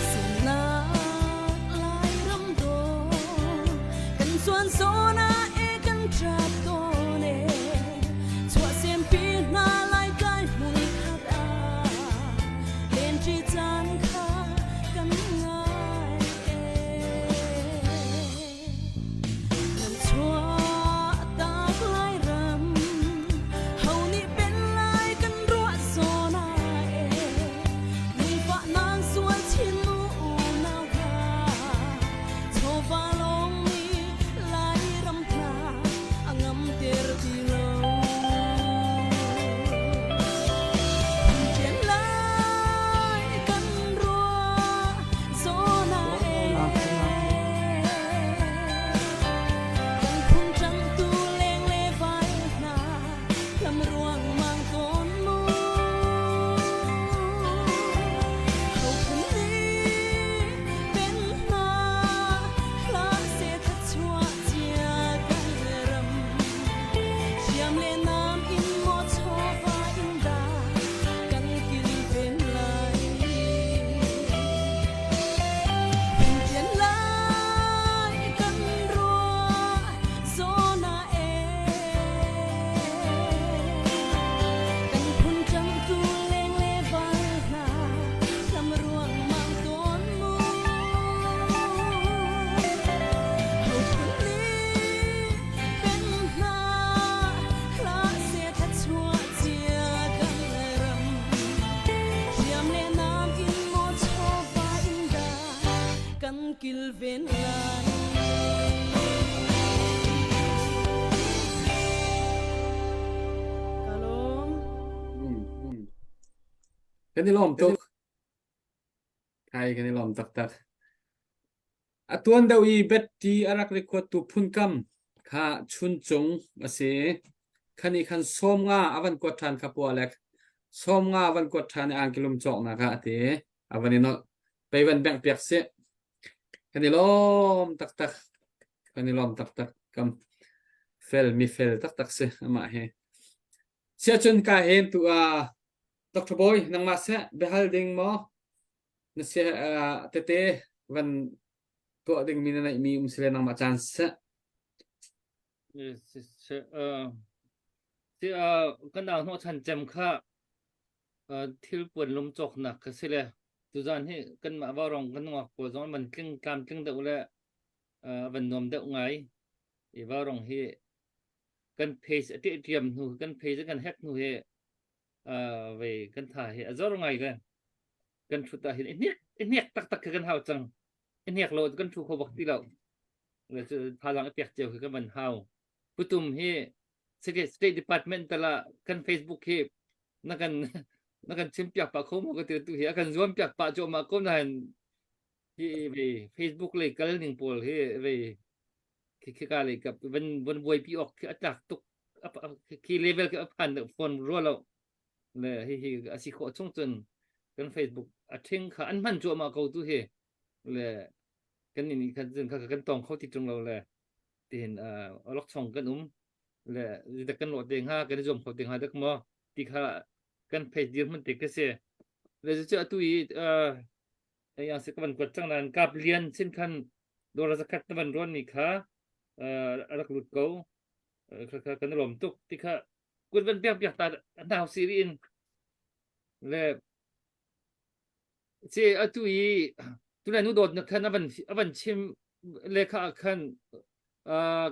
Sinak Lairam dawh kan zuan zawn ah e kan ṭap tawn e chuahsempi hna Laitlai hmun khat ah lenṭi caan kha kan ngai e. Kan chuahtak Lairam ho nih pen lai kan ruah zawn ah e lungfahnak sual chin mu unau hna chawva lawng nih Lairam hna a ngamter ti lo. Phunṭian lai kan ruah zawn ah e kan phun ṭangtu leng le vai hna lam ruangmang tawn mu. Ho phun nih pen hna hlah seh thluachuah cia kan ram. Hriam le nam in maw chawva in dah kan kilven lai. Phunṭian lai kan ruah zawn ah e kan phun ṭangtu leng le val hna hlam ruangmang tawn mu. Ho phun nih pen hna hlah seh thluachuah cia kan ram. Hriam le nam in maw chawva in dah kan kilven lai. Ka lawm. Kan i lawm tuk. Kai kan i lawm taktak. A tuan deuh i Betty a rak record-tu phunkam kha Chuncung a si. Khan i khan 50 a van kuat ṭhan kha pualek. 50 a van kuat ṭhan i angkilum cawknak ah a ti. A van i nolh. Pei van bengh piak sih. Kan i lawm taktak. Kan i lawm taktak. Kam fel mi fel taktak si amah hi. Siahcun ka hen tu ah Dr. Bawi nangmah seh biahal ding maw na si tete van tuah dingmi na neihmi um si le nangmah caan seh. Si kan au hnawh chan cem kha thil puan lum cawknak kha si le tuzan hi kanmah vaurawng kan nungak pawl zong an tling tlamtling deuh le van nuam deuh ngai i vaurawng hi kan page a ṭiam hnu kan page kan hack hnu hi ve kan tha hi a zor ngai le kan thut ah hin i hnek i hnek taktak khi kan hau cang i hnek lo kan thu kho bak ti lo le cu thazaang i pek cio khi kan van hau putum hi State Department tala kan Facebook hi na kan na kan chim piak pa kho mo ka ti tu hi a kan zuam piak pa chu ma ko na han hi ve Facebook lei kal ning pawl hi ve khi khi ka lei kap van van buaipi awk khi a tlak tuk khi level khi a phan phone rua lo le hi hi a si khawh chung cun kan Facebook a ṭhing kha an hman cuahmah ko tu hi le kan nih khan cun kha kan tong kho ti ṭung lo le tihin alok chong kan um le dak kan lawh te hnga kan i zuam kho te hnga dak maw ti kha kan page dir hmun te ka si le cu atu i yang se ka van kuat cang nain kap lian sin khan dora zakhat na van rawn mi kha a rak lut ko kha kha kan lawm tuk ti kha kut van piak piak ta nau si ri in le ce atu i tunai nu dawt na khan avan avan chim le kha khan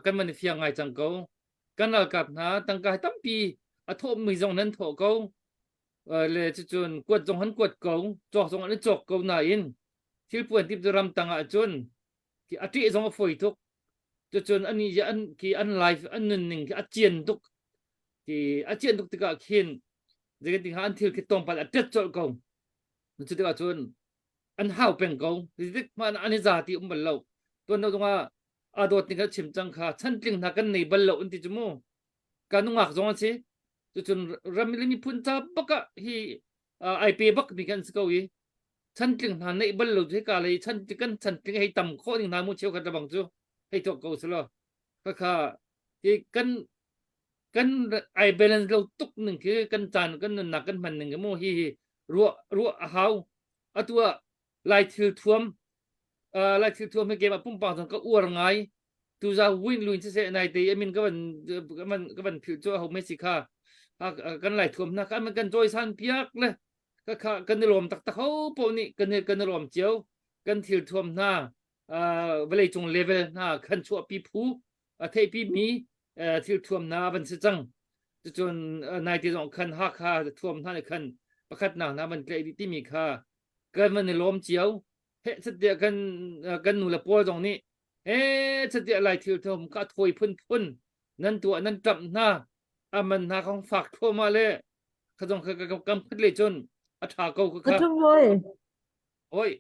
kan man fiang ngai cang ko kan ralkap hna tangka tampi a thawh mi zong nan thawh ko le cucun kuat zong han kuat ko cawk zong an i cawk ko nain thilpuan tip cu ramtang ah cun a ṭih zong a fawi tuk. Cucun an i an ki an life an nunning khi a cian tuk. Ki a cian tuk tikah khin zeitin an thil khi tlawmpal a tet colh ko. Cu tikah cun an hau peng ko. Zeitik hmanh an i za ti um bal lo. Tuan deuh zongah a dawt ning kha chim cang kha chantling hna kan nei bal lo an ti cu mu. Ka nungak zong an si. Cucun ram le miphun ca bak ah hi ai pe bak mi kan si ko i chantling hna neih bal lo cu hika lei chan kan chantling hei tam khawh ning hna mu cheukhat le bang cu hei tuak ko selaw khakha hi kan kan ai balance lo tuk ning khi kan caan kan nunnak kan hman ning mu hi hi ruah ruah a hau atu ah lai thil thuam lai thil thuam hi keimah pumpak zong ka uar ngai tuza win luin siseh nai te amin ka van ka van ka van phil chu ho me si kha kan lai thuam na kan kan joy san piak le ka kha kan i lawm taktak ho po nih kan i kan i lawm cio kan thil thuam hna vawlei cung level hna kan chuahpi phu a theihpi mi thil thuam hna van si cang cucun nai te zong khan Hakha thuam hna nih khan pakhatnak hna van tlaih dih timi kha kan van i lawm cio he catiah kan kan nu le pawl zong nih he catiah lai thil thuam ka thawi phunphun nan tuah nan ṭamh hna aman hna kong fak thluahmah le kha zong kha kam khat le cun a ṭha ko Ka kha ṭum oi. oi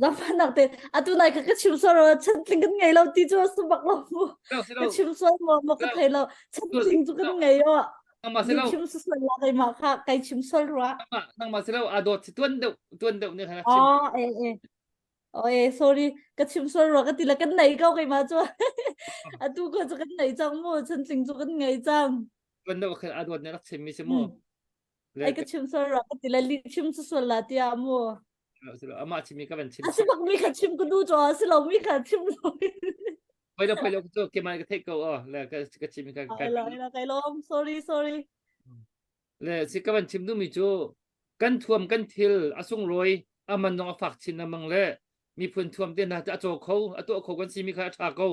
Zafanak te atu nai ka ka chim sual ro chantling kan ngei lo ti cu a si bak lo mu. lo si Ka lo chim sual maw maw ka thei lo. Chantling cu kan ngei o. nangmah si Ni lo chim su sual la keimah kha kai chim sual rua. nangmah nangmah si lo aa dawt si tuan deuh tuan deuh nih khan a chim Oh, eh eh. Oh, eh, sorry. Ka chim sual rua ka ti la kan nei ko keimah cu. Atu ko cu kan nei cang mu. Chantling cu kan ngei cang. Tuan deuh khan aa dawt nih rak chim mi si mu. Le Ai ka chim sual rua ka ti la li chim su sual la tiah mu. Amah chim mi ka van chim. A si bak mi kha chim ka duh cho a si lo mi kha chim lo. Poi lo poi lo cu kemai ka theih ko o le ka ka chim ka ka. Ai la ai la kai lom sorry sorry. Le si ka van chim duh mi cu kan thuam kan thil a sunglawi a man zong a fak chin lengmang le miphun thuam te hna a caw kho a tuah kho kan si mi kha a ṭha ko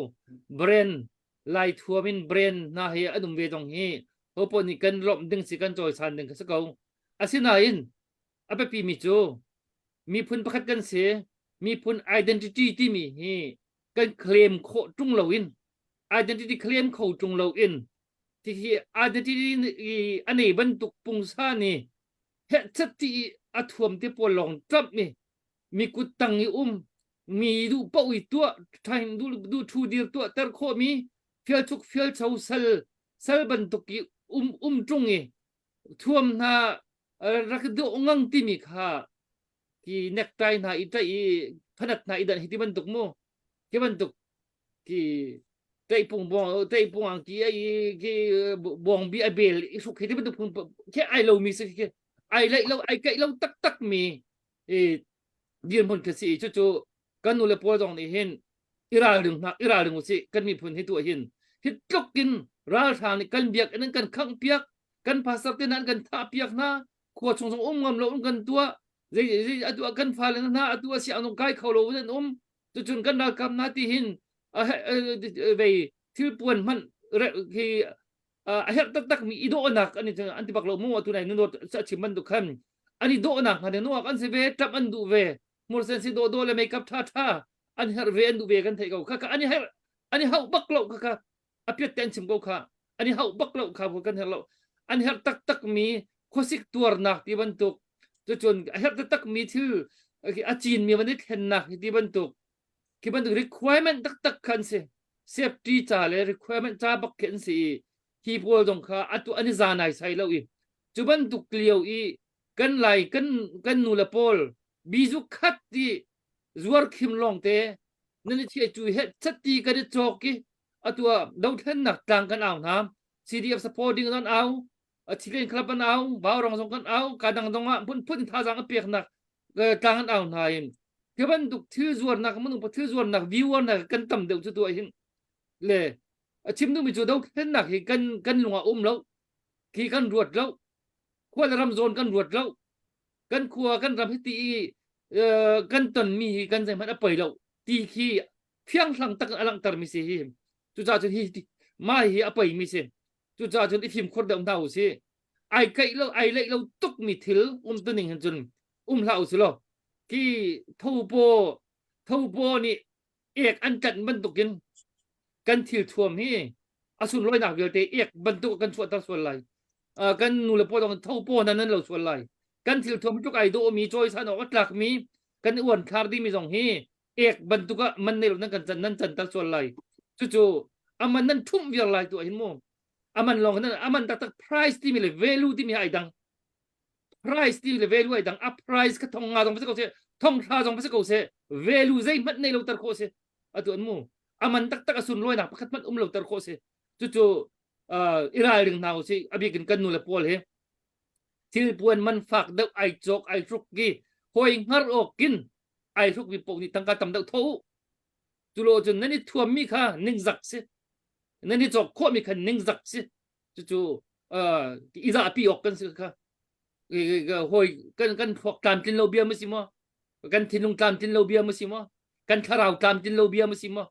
brand lai thuam in brand hna hi an um ve zong hi hopo nih kan lawmh ding si kan cawisan ding kha si ko asinain a biapi mi cu miphun pakhat kan si miphun identity timi hi kan claim khawh ṭung loin identity claim kho ṭung loin hi identity a nei bantuk pungsa nih hehchet ti i a thuam te pawl lawng ṭamh i mi kut tang i um mi duh paoh i tuah ṭhain duh duh ṭhu dir tuah ter khawh mi fialchuk fialcho sal sal bantuk i um um ṭung i thuam hna rak dawh ngang timi kha ki necktie hna i ṭaih i phanat hna i danh hi ti bantuk mu khi bantuk ki ṭaihpung buang ṭaihpung angki ai ki buangbi a bel i hruk hi ti bantuk phun khi ai lo mi si khi ai laih lo ai kaih lo taktak mi i dirhmun khi si cucu kan nu le pawl zong nih hin i ralring hna i ralring usih kan miphun hi tuah hin hi tluk in ralhrang nih kan biakinn an kan khangh piak kan pastor te hna an kan thah piak hna khua chung zong um ngam lo um kan tuah zei zei atu kan fale hna atu a siang zong kai kho lo an um cucun kan ralkap hna ti hin vei thil puan hmanh khi a herh taktak mi i dawhnak an an ti bak lo mu atu nai nu a chim bantuk khan an i dawhnak hna nuak an si ve ṭap an duh ve hmursen si dawh dawh le makeup ṭha ṭha an herh ve an duh ve kan theih ko kha kha an i herh an i hauh bak lo kha kha a piat te an chim ko kha an i hauh bak lo kha kan herh lo an herh taktak mi khuasik tuarnak ti bantuk cucun a herh taktak mi thil a cin mi van i thlennak ti bantuk khi bantuk requirement taktak khan si safety ca le requirement ca bak khi an si i hi pawl zong kha atu an i za nai sai lo i cu bantuk lio i kan lai kan kan nu le pawl bizu khat ti zuar khim lawng te nan i thiai cu he chatti kan i cawk i atu ah dothlennak tlang kan au hna CDF supporting an au Chilean club an au Baurong zong kan au ka dang dong ah phunphun thazaang a peknak tlang an au hna in hi bantuk thil zuarnak minung pa thil zuarnak viewer nak kan tam deuh cu tuah hin le a chim duhmi cu dothlennak hi kan kan lung ah um lo khi kan ruat lo khua le ram zawn kan ruat lo kan khua kan ram hi ti i kan tonmi hi kan zeihmanh a poi lo ti khi fianghlang tak a langhter mi si hi cucaah cun hi mah hi a poi mi si cucaah cun i fimkhur deuh hna u si ai kaih lo ai leih lo tuk mi thil um tuning hin cun um hlah u si law khi thopo thopo nih ek an tlanh bantukin. Kan thil thuam hi a sunlawinak vialte ek bantuk kan chuahter sual lai. Kan nu le paw dong tho paw nan nan lo sual lai. Kan thil thuam tluk ai dawh mi cawisan awk a tlak mi kan uan thlar dimi zong hi ek bantuk ah man nei lo nan kan can nan canter sual lai. Cucu aman nan thumh viar lai tu hin mu. Aman lawng nan aman taktak price timi le value timi ai dang. Price ti le value ai dang. A price ka thong nga zong pa si ko se thong thla zong pa si ko se value zei hmanh nei lo tar khawh si. Atu an mu. Aman taktak a sunlawinak pakhat hmanh um lo ter khawh si. Cucu i ralring hna usih. A bik in kan nu le pawl hi thil puan man fak deuh ai cawk ai hruk ki hoi hngar awk kin ai hruk mi paoh nih tangka tam deuh tho u. Culo cun nan i thuam mi kha ningzak si. Nan i cawk khawh mi kha ningzak si. Cucu i zahpi awk kan si kha. Hoi kan kan thluak tlamtlin lo bia ma si maw? Kan thinlung tlamtlin lo bia ma si maw? Kan thlarau tlamtlin lo bia ma si maw?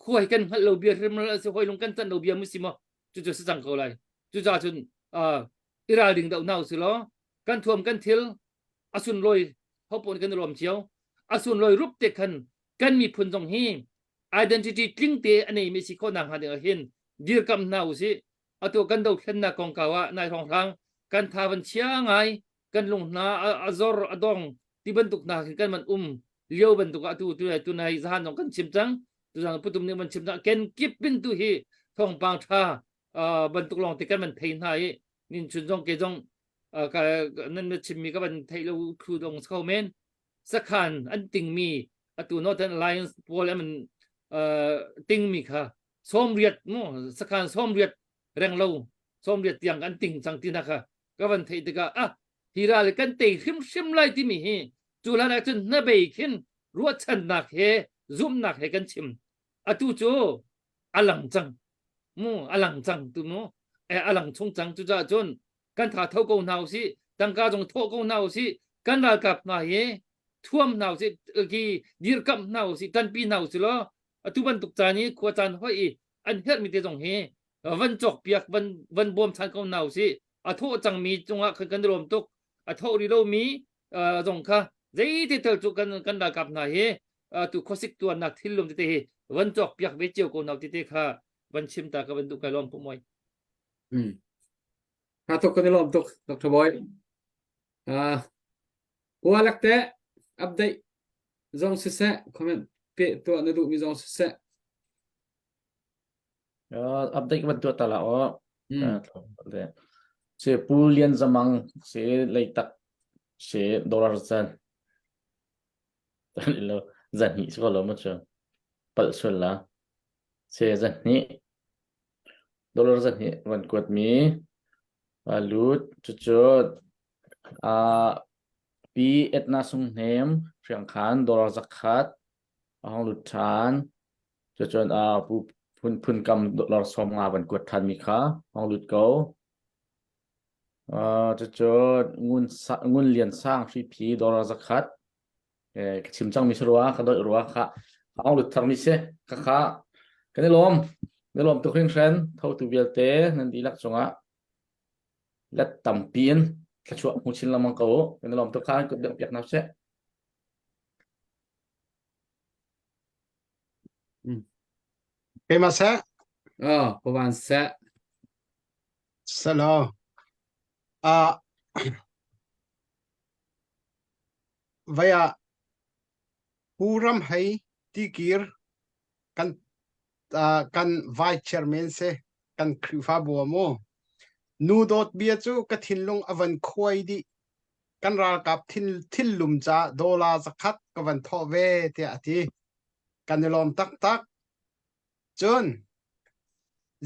Khua hi kan hngalh lo bia hrim si hoi lung kan can lo bia ma si maw? Cucu si cang ko lai. Cucaah cun i ralring deuh hna usih law kan thuam kan thil a sunlawi hopawn kan i lawm cio. A sunlawi rup te khan kan miphun zong hi identity tling te a neimi si khawh nak hnga ding ah hin dirkamh hna usih. Atu kan dothlennak kongkau ah nai hrawnghrang kan tha van chia ngai kan lung hna a zor a dong ti bantuk hna khin kan man um lio bantuk ah atu tu tu nai zahan zong kan chim cang tuzang putum nih man chim cang ken kip pin tu hi thawngpang tha bantuk lawng te kan man thei hna i nin chun zong ke zong ka nan na chimmi ka van thei lo khu dong kho men sakhan an tingmi atu Northern Alliance pawl an tingmi kha 80 mu sakhan 80 reng lo 80 tiang an ting cang ti na kha ka van theih tikah ah hi ral kan tei hrimhrim lai timi hi cu hlan ah cun hnabei khin ruahchannak he zumhnak he kan chim atu cu a lang cang mu a lang cang tu mu a lang chung cang cu caah cun kan tha tho ko hna usih tangka zong thawh ko hna usih kan ralkap hna hi thuam hna usih ki dirkamh hna usih tanpi hna usih law atu bantuk caan i khua caan hoi i an herhmi te zong hi van cawk piak van van bawm than ko hna usih a thawh cangmi cungah khan kan lawm tuk a thawh rih lomi zong kha zeiti tel cu kan kan ralkap hna hi tu khuasik tuarnak thil lum tete hi van cawk piak ve cio ko hna tete kha van chim ta ka van duh kai lawm pu moi Hmm. Tha tuk kan i lawm tuk Dr. Boy. Uh, Ualak te update zong siseh comment pe tuah na duhmi zong siseh Uh, update ban tuah ta la o. Se Pu Lian Zamang se leitak se dollar zan. Lo zan hi se ko lo ma chu. Pal sual la. Se zan hi dollar zan hi van kuat mi lut cucu a pi Etna Sung Hnem Hriangkhan dollar zakhat a hong lut ṭhan. Cucun uh, pu phun phun kam dollar 50 van kuat ṭhan mi kha hong lut ko. Uh, cucun ngun sa, ngun lian sang hriphi dollar zakhat eh, ka chim cang mi si rua ka doih rua kha hong lut thar mi si ka kha kan i lawm na lawm tuk hringhren tho tu vialte nan dihlak cungah let tampi in thluachuah hmu chin lengmang ko kan i lawm tuk kha kut bengh piak hna seh Keimah seh. Oh, pawan seh. Selo. Ah, vaya Pu Ram Hei tikir kan uh, kan vice chairman se kan Khrihfabu mu. Nu dawt bia cu ka thinlung a van khuai dih. Kan ralkap thil thillum ca dollar zakhat ka van thawh ve tiah a ti. Kan i lawm taktak. Cun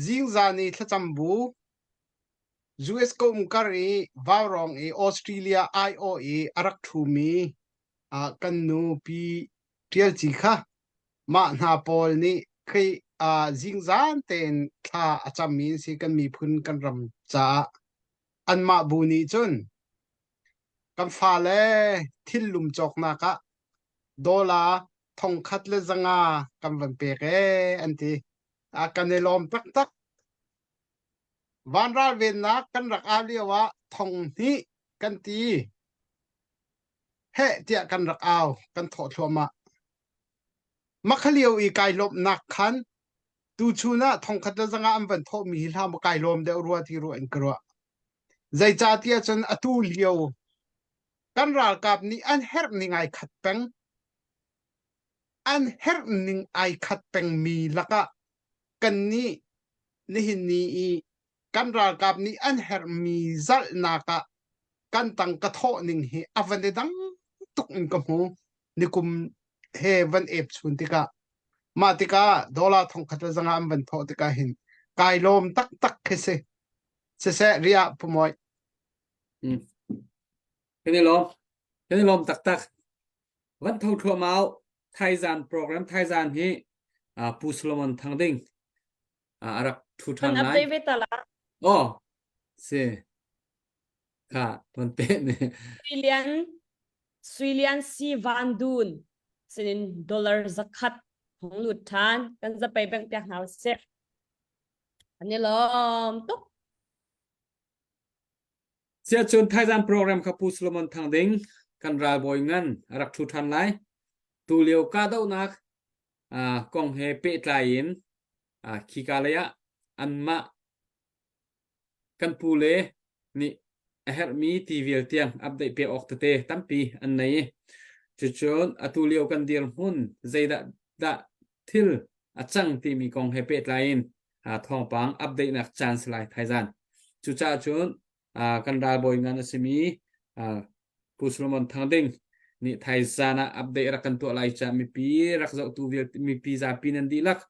zingzan i thlacam bu US ka um kar i vaurawng i Australia aiawh i a rak ṭhumi uh, kan nu pi Ṭial Ci kha mah hna pawl nih khi uh, zingzan tein thla a cammi an si kan miphun kan ram caah anmah bu nih cun kan fale thillum cawknak ah dollar 1500 kan van pek ee an ti. A kan i lawm taktak. Vanral vennak kan rak au lio ah 2000 kan ti. Heh tiah kan rak au, kan thawh thluahmah. Makha lio i kai lawmhnak khan. Tuchun ah thongkhat le zanga an van thawhmi hi hlah maw kai lawm deuh rua ti ruah in ka ruah. Zeicahtiah cun atu lio kan ralkap nih an herh ning ai khat peng. An herh ning ai khat pengmi lakah kannih nihin ni i kan ralkap nih an herhmi zalhnak ah kan tangka thawh ning hi a van i dang tuk in ka hmu. Nikum he van ep chun tikah mah tikah dollar thongkhat le zanga an van thawh tikah hin kai lawm taktak khi si. Siseh riah pumawi. Mm. Kan i lawm. Kan i lawm taktak. Van tho thluahmau Thaizan program Thaizan hi uh, Pu Solomon Thang Ding uh, a rak thu Kan ṭhan lai. update ve ta la. Oh, si. Kha, van te ne. Suilian Suilian si van dun sinin dollar zakhat hong lut ṭhan kan zapei bank piak hna usih. An i lawm tuk. Siahcun Thaizan program kha Pu Solomon Thang Ding kan ralbawi ngan a rak ṭhu ṭhan lai. Tulio kahdohnak uh, kong he pehtlai in uh, khika lei ah anmah kan pu le nih a herhmi ti vial tiang update pek awk tete tampi an nei i cucun atu lio kan dirhmun zeidah dah thil a cang timi kong he pehtlai in thawngpang update nak caan si lai thaizan. Cucaah cun kan ralbawi ngan a simi Pu Solomon Thang Ding nih thaizan ah update rak kan tuah lai ca mipi rak zohtu vialte mipi zapi nan dihlak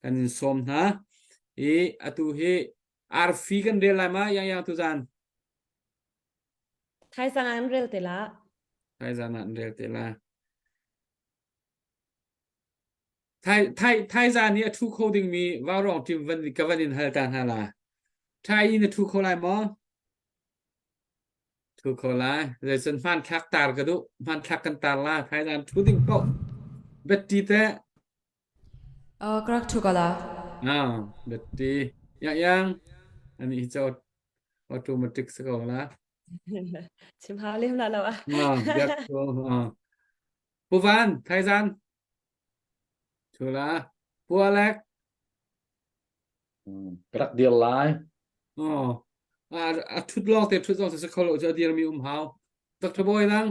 kan in sawm hna i atu hi arfi kan rel lai ma yang yang tuzan Thaizan ah an rel te la. Thaizan ah an rel te la. Thai thai thaizan hi a ṭhu kho dingmi vaurawng ṭim van ka van in hal ta hna la. Thai in a ṭhu kho lai maw? Ṭhu kho lai. Zeicun hmanthlak tar ka duh. Hmanthlak kan tar la. Thaizan ṭhu ding paoh. Betty teh. Uh, ka rak ṭhu ko la. Ah, Betty. Yang yang. Ani hi cu automatic si ko la. Chim hau lem la lo ah. Ah, biak ko. Ah. Pu Van, Thaizan. Chula. Pu Alek. Ka rak dir lai. Oh. A a thut lawng te thut zong si kho lo cu a dir mi um hau. Dr. Boy nang.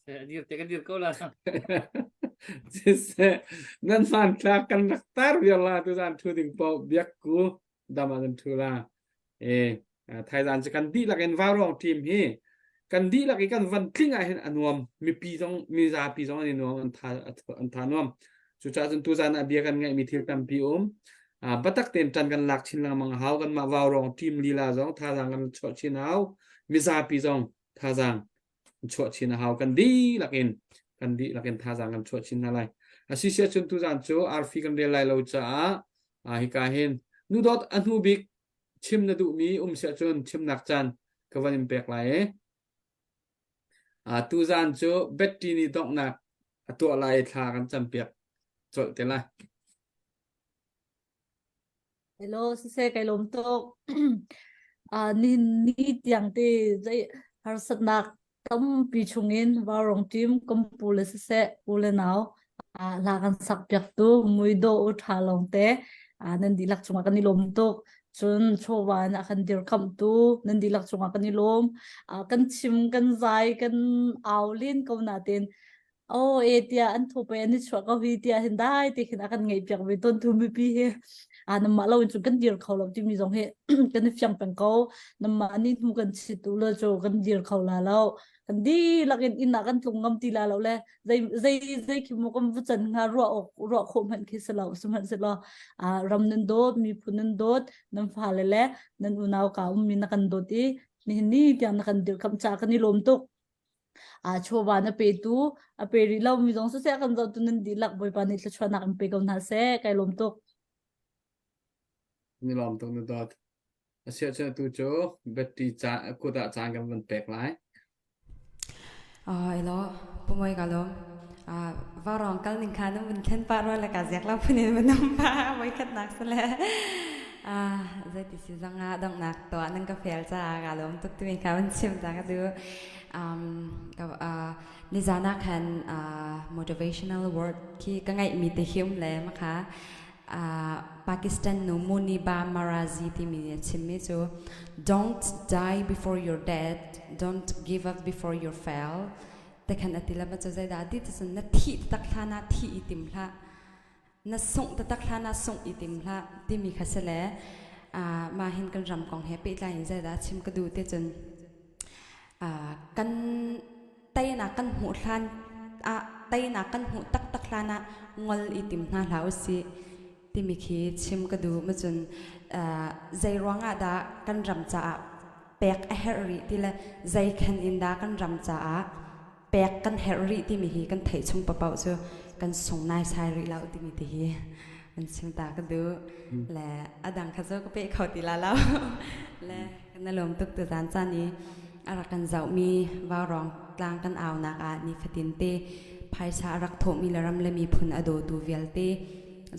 A dir te kan dir ko la. Siseh nan hmanthlak kan rak tar viar la tu zan thu ding po biak ku dam ah nan thu la. E Thaizan cu kan dihlak in Vaurawng team hi kan dihlak i kan van tling ah hin a nuam mipi zong mizapi zong an i nuam an tha an tha nuam cucaah cun tuzan ah bia kan ngeihmi thil tampi um batak tein ṭan kan lak chin lengmang a hau kanmah Vaurawng team lila zong thazaang kan chuah chin a hau mizapi zong thazaang chuah chin a hau kan dihlak in kan dihlak in thazaang kan chuah chin hna lai a si sia cun tuzan cu arfi kan rel lai lo caah hika hin nu dot a hnu bik chim na duhmi um siah cun chimnak caan ka van in pek lai i uh, tuzan cu Betty nih donghnak a tuah lai i thla kan campiak colh te lai. Hello, siseh kai lawm tuk. uh, ni ni tiang te zei harsatnak tampi chungin Vaurawng team kan pu le siseh u le nau hla kan sak piaktu muidawh u ṭha lawngte nan dihlak cungah kan i lawm tuk. Cun chawva in a kan dirkamhtu nan dihlak cungah kan i lawm. Kan chim, kan zai, kan au len ko nain Oh e tiah an thu pe an i chuah ko hi tiah hin dai ti khin a kan ngeih piak ve tawn tu mipi hi a namah lo in cun kan dir kho lo timi zong hi kan i fiang peng ko namah nih hnu kan chit tu lo cu kan dir kho la lo kan dihlak in inn ah kan tlung ngam ti la lo le zei zei zei khi mu kan vu can hnga ruah awk ruah khawh hmanh khi si lo sihmanhsehlaw a ram nan dawt miphun nan dawt nan fale le nan unau ka ummi na kan dawt i nihin ni tiang na kan dirkamh ca kan i lawm tuk chawva na petu a pe rih lomi zong siseh kan zohtu nan dihlak Bawipa nih thluachuahnak in pe ko hna seh kai lawm tuk. Ni lawm tuk na dawt. Asiah cu tu cu Betty ca kut ah caan kan van pek lai. Uh, ilo pumoi ka lom. Uh, varong kal ning kha nan vun thlen pa ro le ka ziak lo phunin van um pa voi khat nak sale. Uh, zeiti si zong ah donghnak tuah nan ka fel caah ka lawm tuk timi kha van chim ta ka duh. Um, ka, uh, nizan ah khan uh, motivational word khi ka ngaihmi te hi um le ma kha. Uh, Pakistan nu Muniba Marazi timi nih a chimmi cu don't die before you're dead, don't give up before you fail. Te khan a ti la ma cu zeidah ti cun na thih tak hlan ah thih i tim hlah. Na sungh taktak hlan ah sungh i tim hlah timi kha si le uh, mah hin kan ram kong he pehtlai in zeidah chim ka duh ti cun uh, kan teinak kan hmuh hlan ah teinak kan hmuh taktak hlan ah ngol i tim hna hlah usih timi khi chim ka duh ma cun uh, zei ruangah dah kan ram caah pek a herh rih ti le zei khen in dah kan ram caah pek kan herh rih timi hi kan theih chung papaoh cu kan sung naisai rih lo timi ti hi an chim ta ka duh le a dang kha cu ka pe kho ti la lo le kan na lawm tuk tu zan caan i a rak kan zohmi vaurawng tlang kan aunak ah nifatin te phaisa a rak thawhmi le ram le miphun a dawtu vialte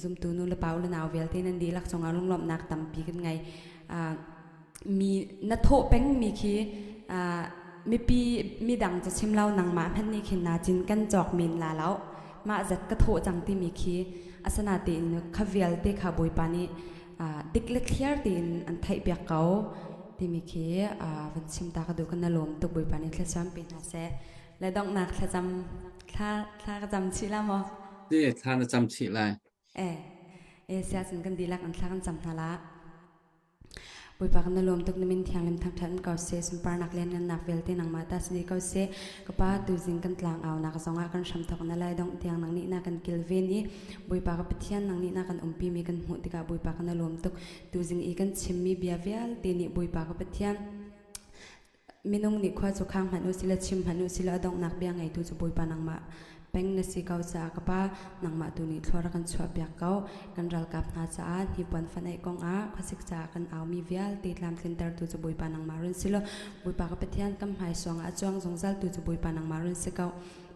zumtu nu le pa u le nau vialte nan dihlak cungah lunglawmhnak tampi kan ngei mi na thawh pengmi khi mipi midang cu chim lo nangmah hmanh nih khin na cin kan cawk men la lo mah zat ka thawh cang timi khi asana tein kha vialte kha bawipa nih dik le thliar tein an theih piak ko timi khi van chim ta ka duh kan na lawm tuk bawipa nih thlacam pe hna seh le donghnak thlacam thla thla ka cam chih la maw Ti thla na cam chih lai. Eh eh sia cun kan dihlak an thla kan cam hna la Bawipa kan na lawm tuk na min thianghlim thangṭhat in ko seh sunparnak lianngannak vialte nangmah ta si dih ko seh ka pa tuzing kan tlang aunak zongah kan hramthawk na lai dongh tiang nang nih na kan kilven i Bawipa ka Pathian nang nih na kan umpi mi kan hmuh tikah Bawipa kan na lawm tuk tuzing i kan chimmi bia vialte nih Bawipa ka Pathian Minung nih khua cu khang hmanh u sila chim hmanh u sila a donghnak bia ngeitu cu Bawipa nangmah peng na si ko caah ka Pa nangmah tu nih thlua rak kan chuahpiak ko. Kan ralkap hna caah hnipuan fanaih kong ah khuasik caah kan aumi vialte tlamtlintertu cu Bawipa nangmah run si law Bawipa ka Pathian kan hmaisuang ah a cuang zungzaltu cu Bawipa nangmah run si ko.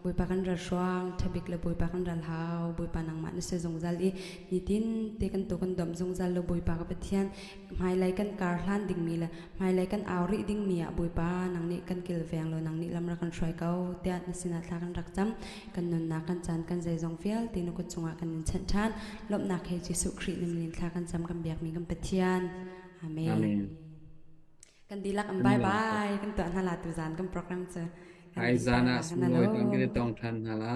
Bawipa kan ral hruang ṭhabik le Bawipa kan ral hau Bawipa nangmah na si zungzal i nitin te kan tu kan domh zungzal lo Bawipa ka Pathian hmailei kan kar hlan dingmi le hmailei kan au rih dingmi ah Bawipa nang nih kan kilveng law nang nih lam rak kan hruai ko tiah na sinah thla kan rak cam kan nunnak kan caan kan zeizong vialte na kut cungah kan in chanh ṭhan lawmhnak he Jesuh Khrih na min in thla kan cam kan biakmi kan Pathian Amen. Amen. Kan dihlak an bye bye kan tuah hna la tu zan kan program cu kan Hai dih zan ah ta kan sunglawi kan kan i alo tong ṭhan hna la.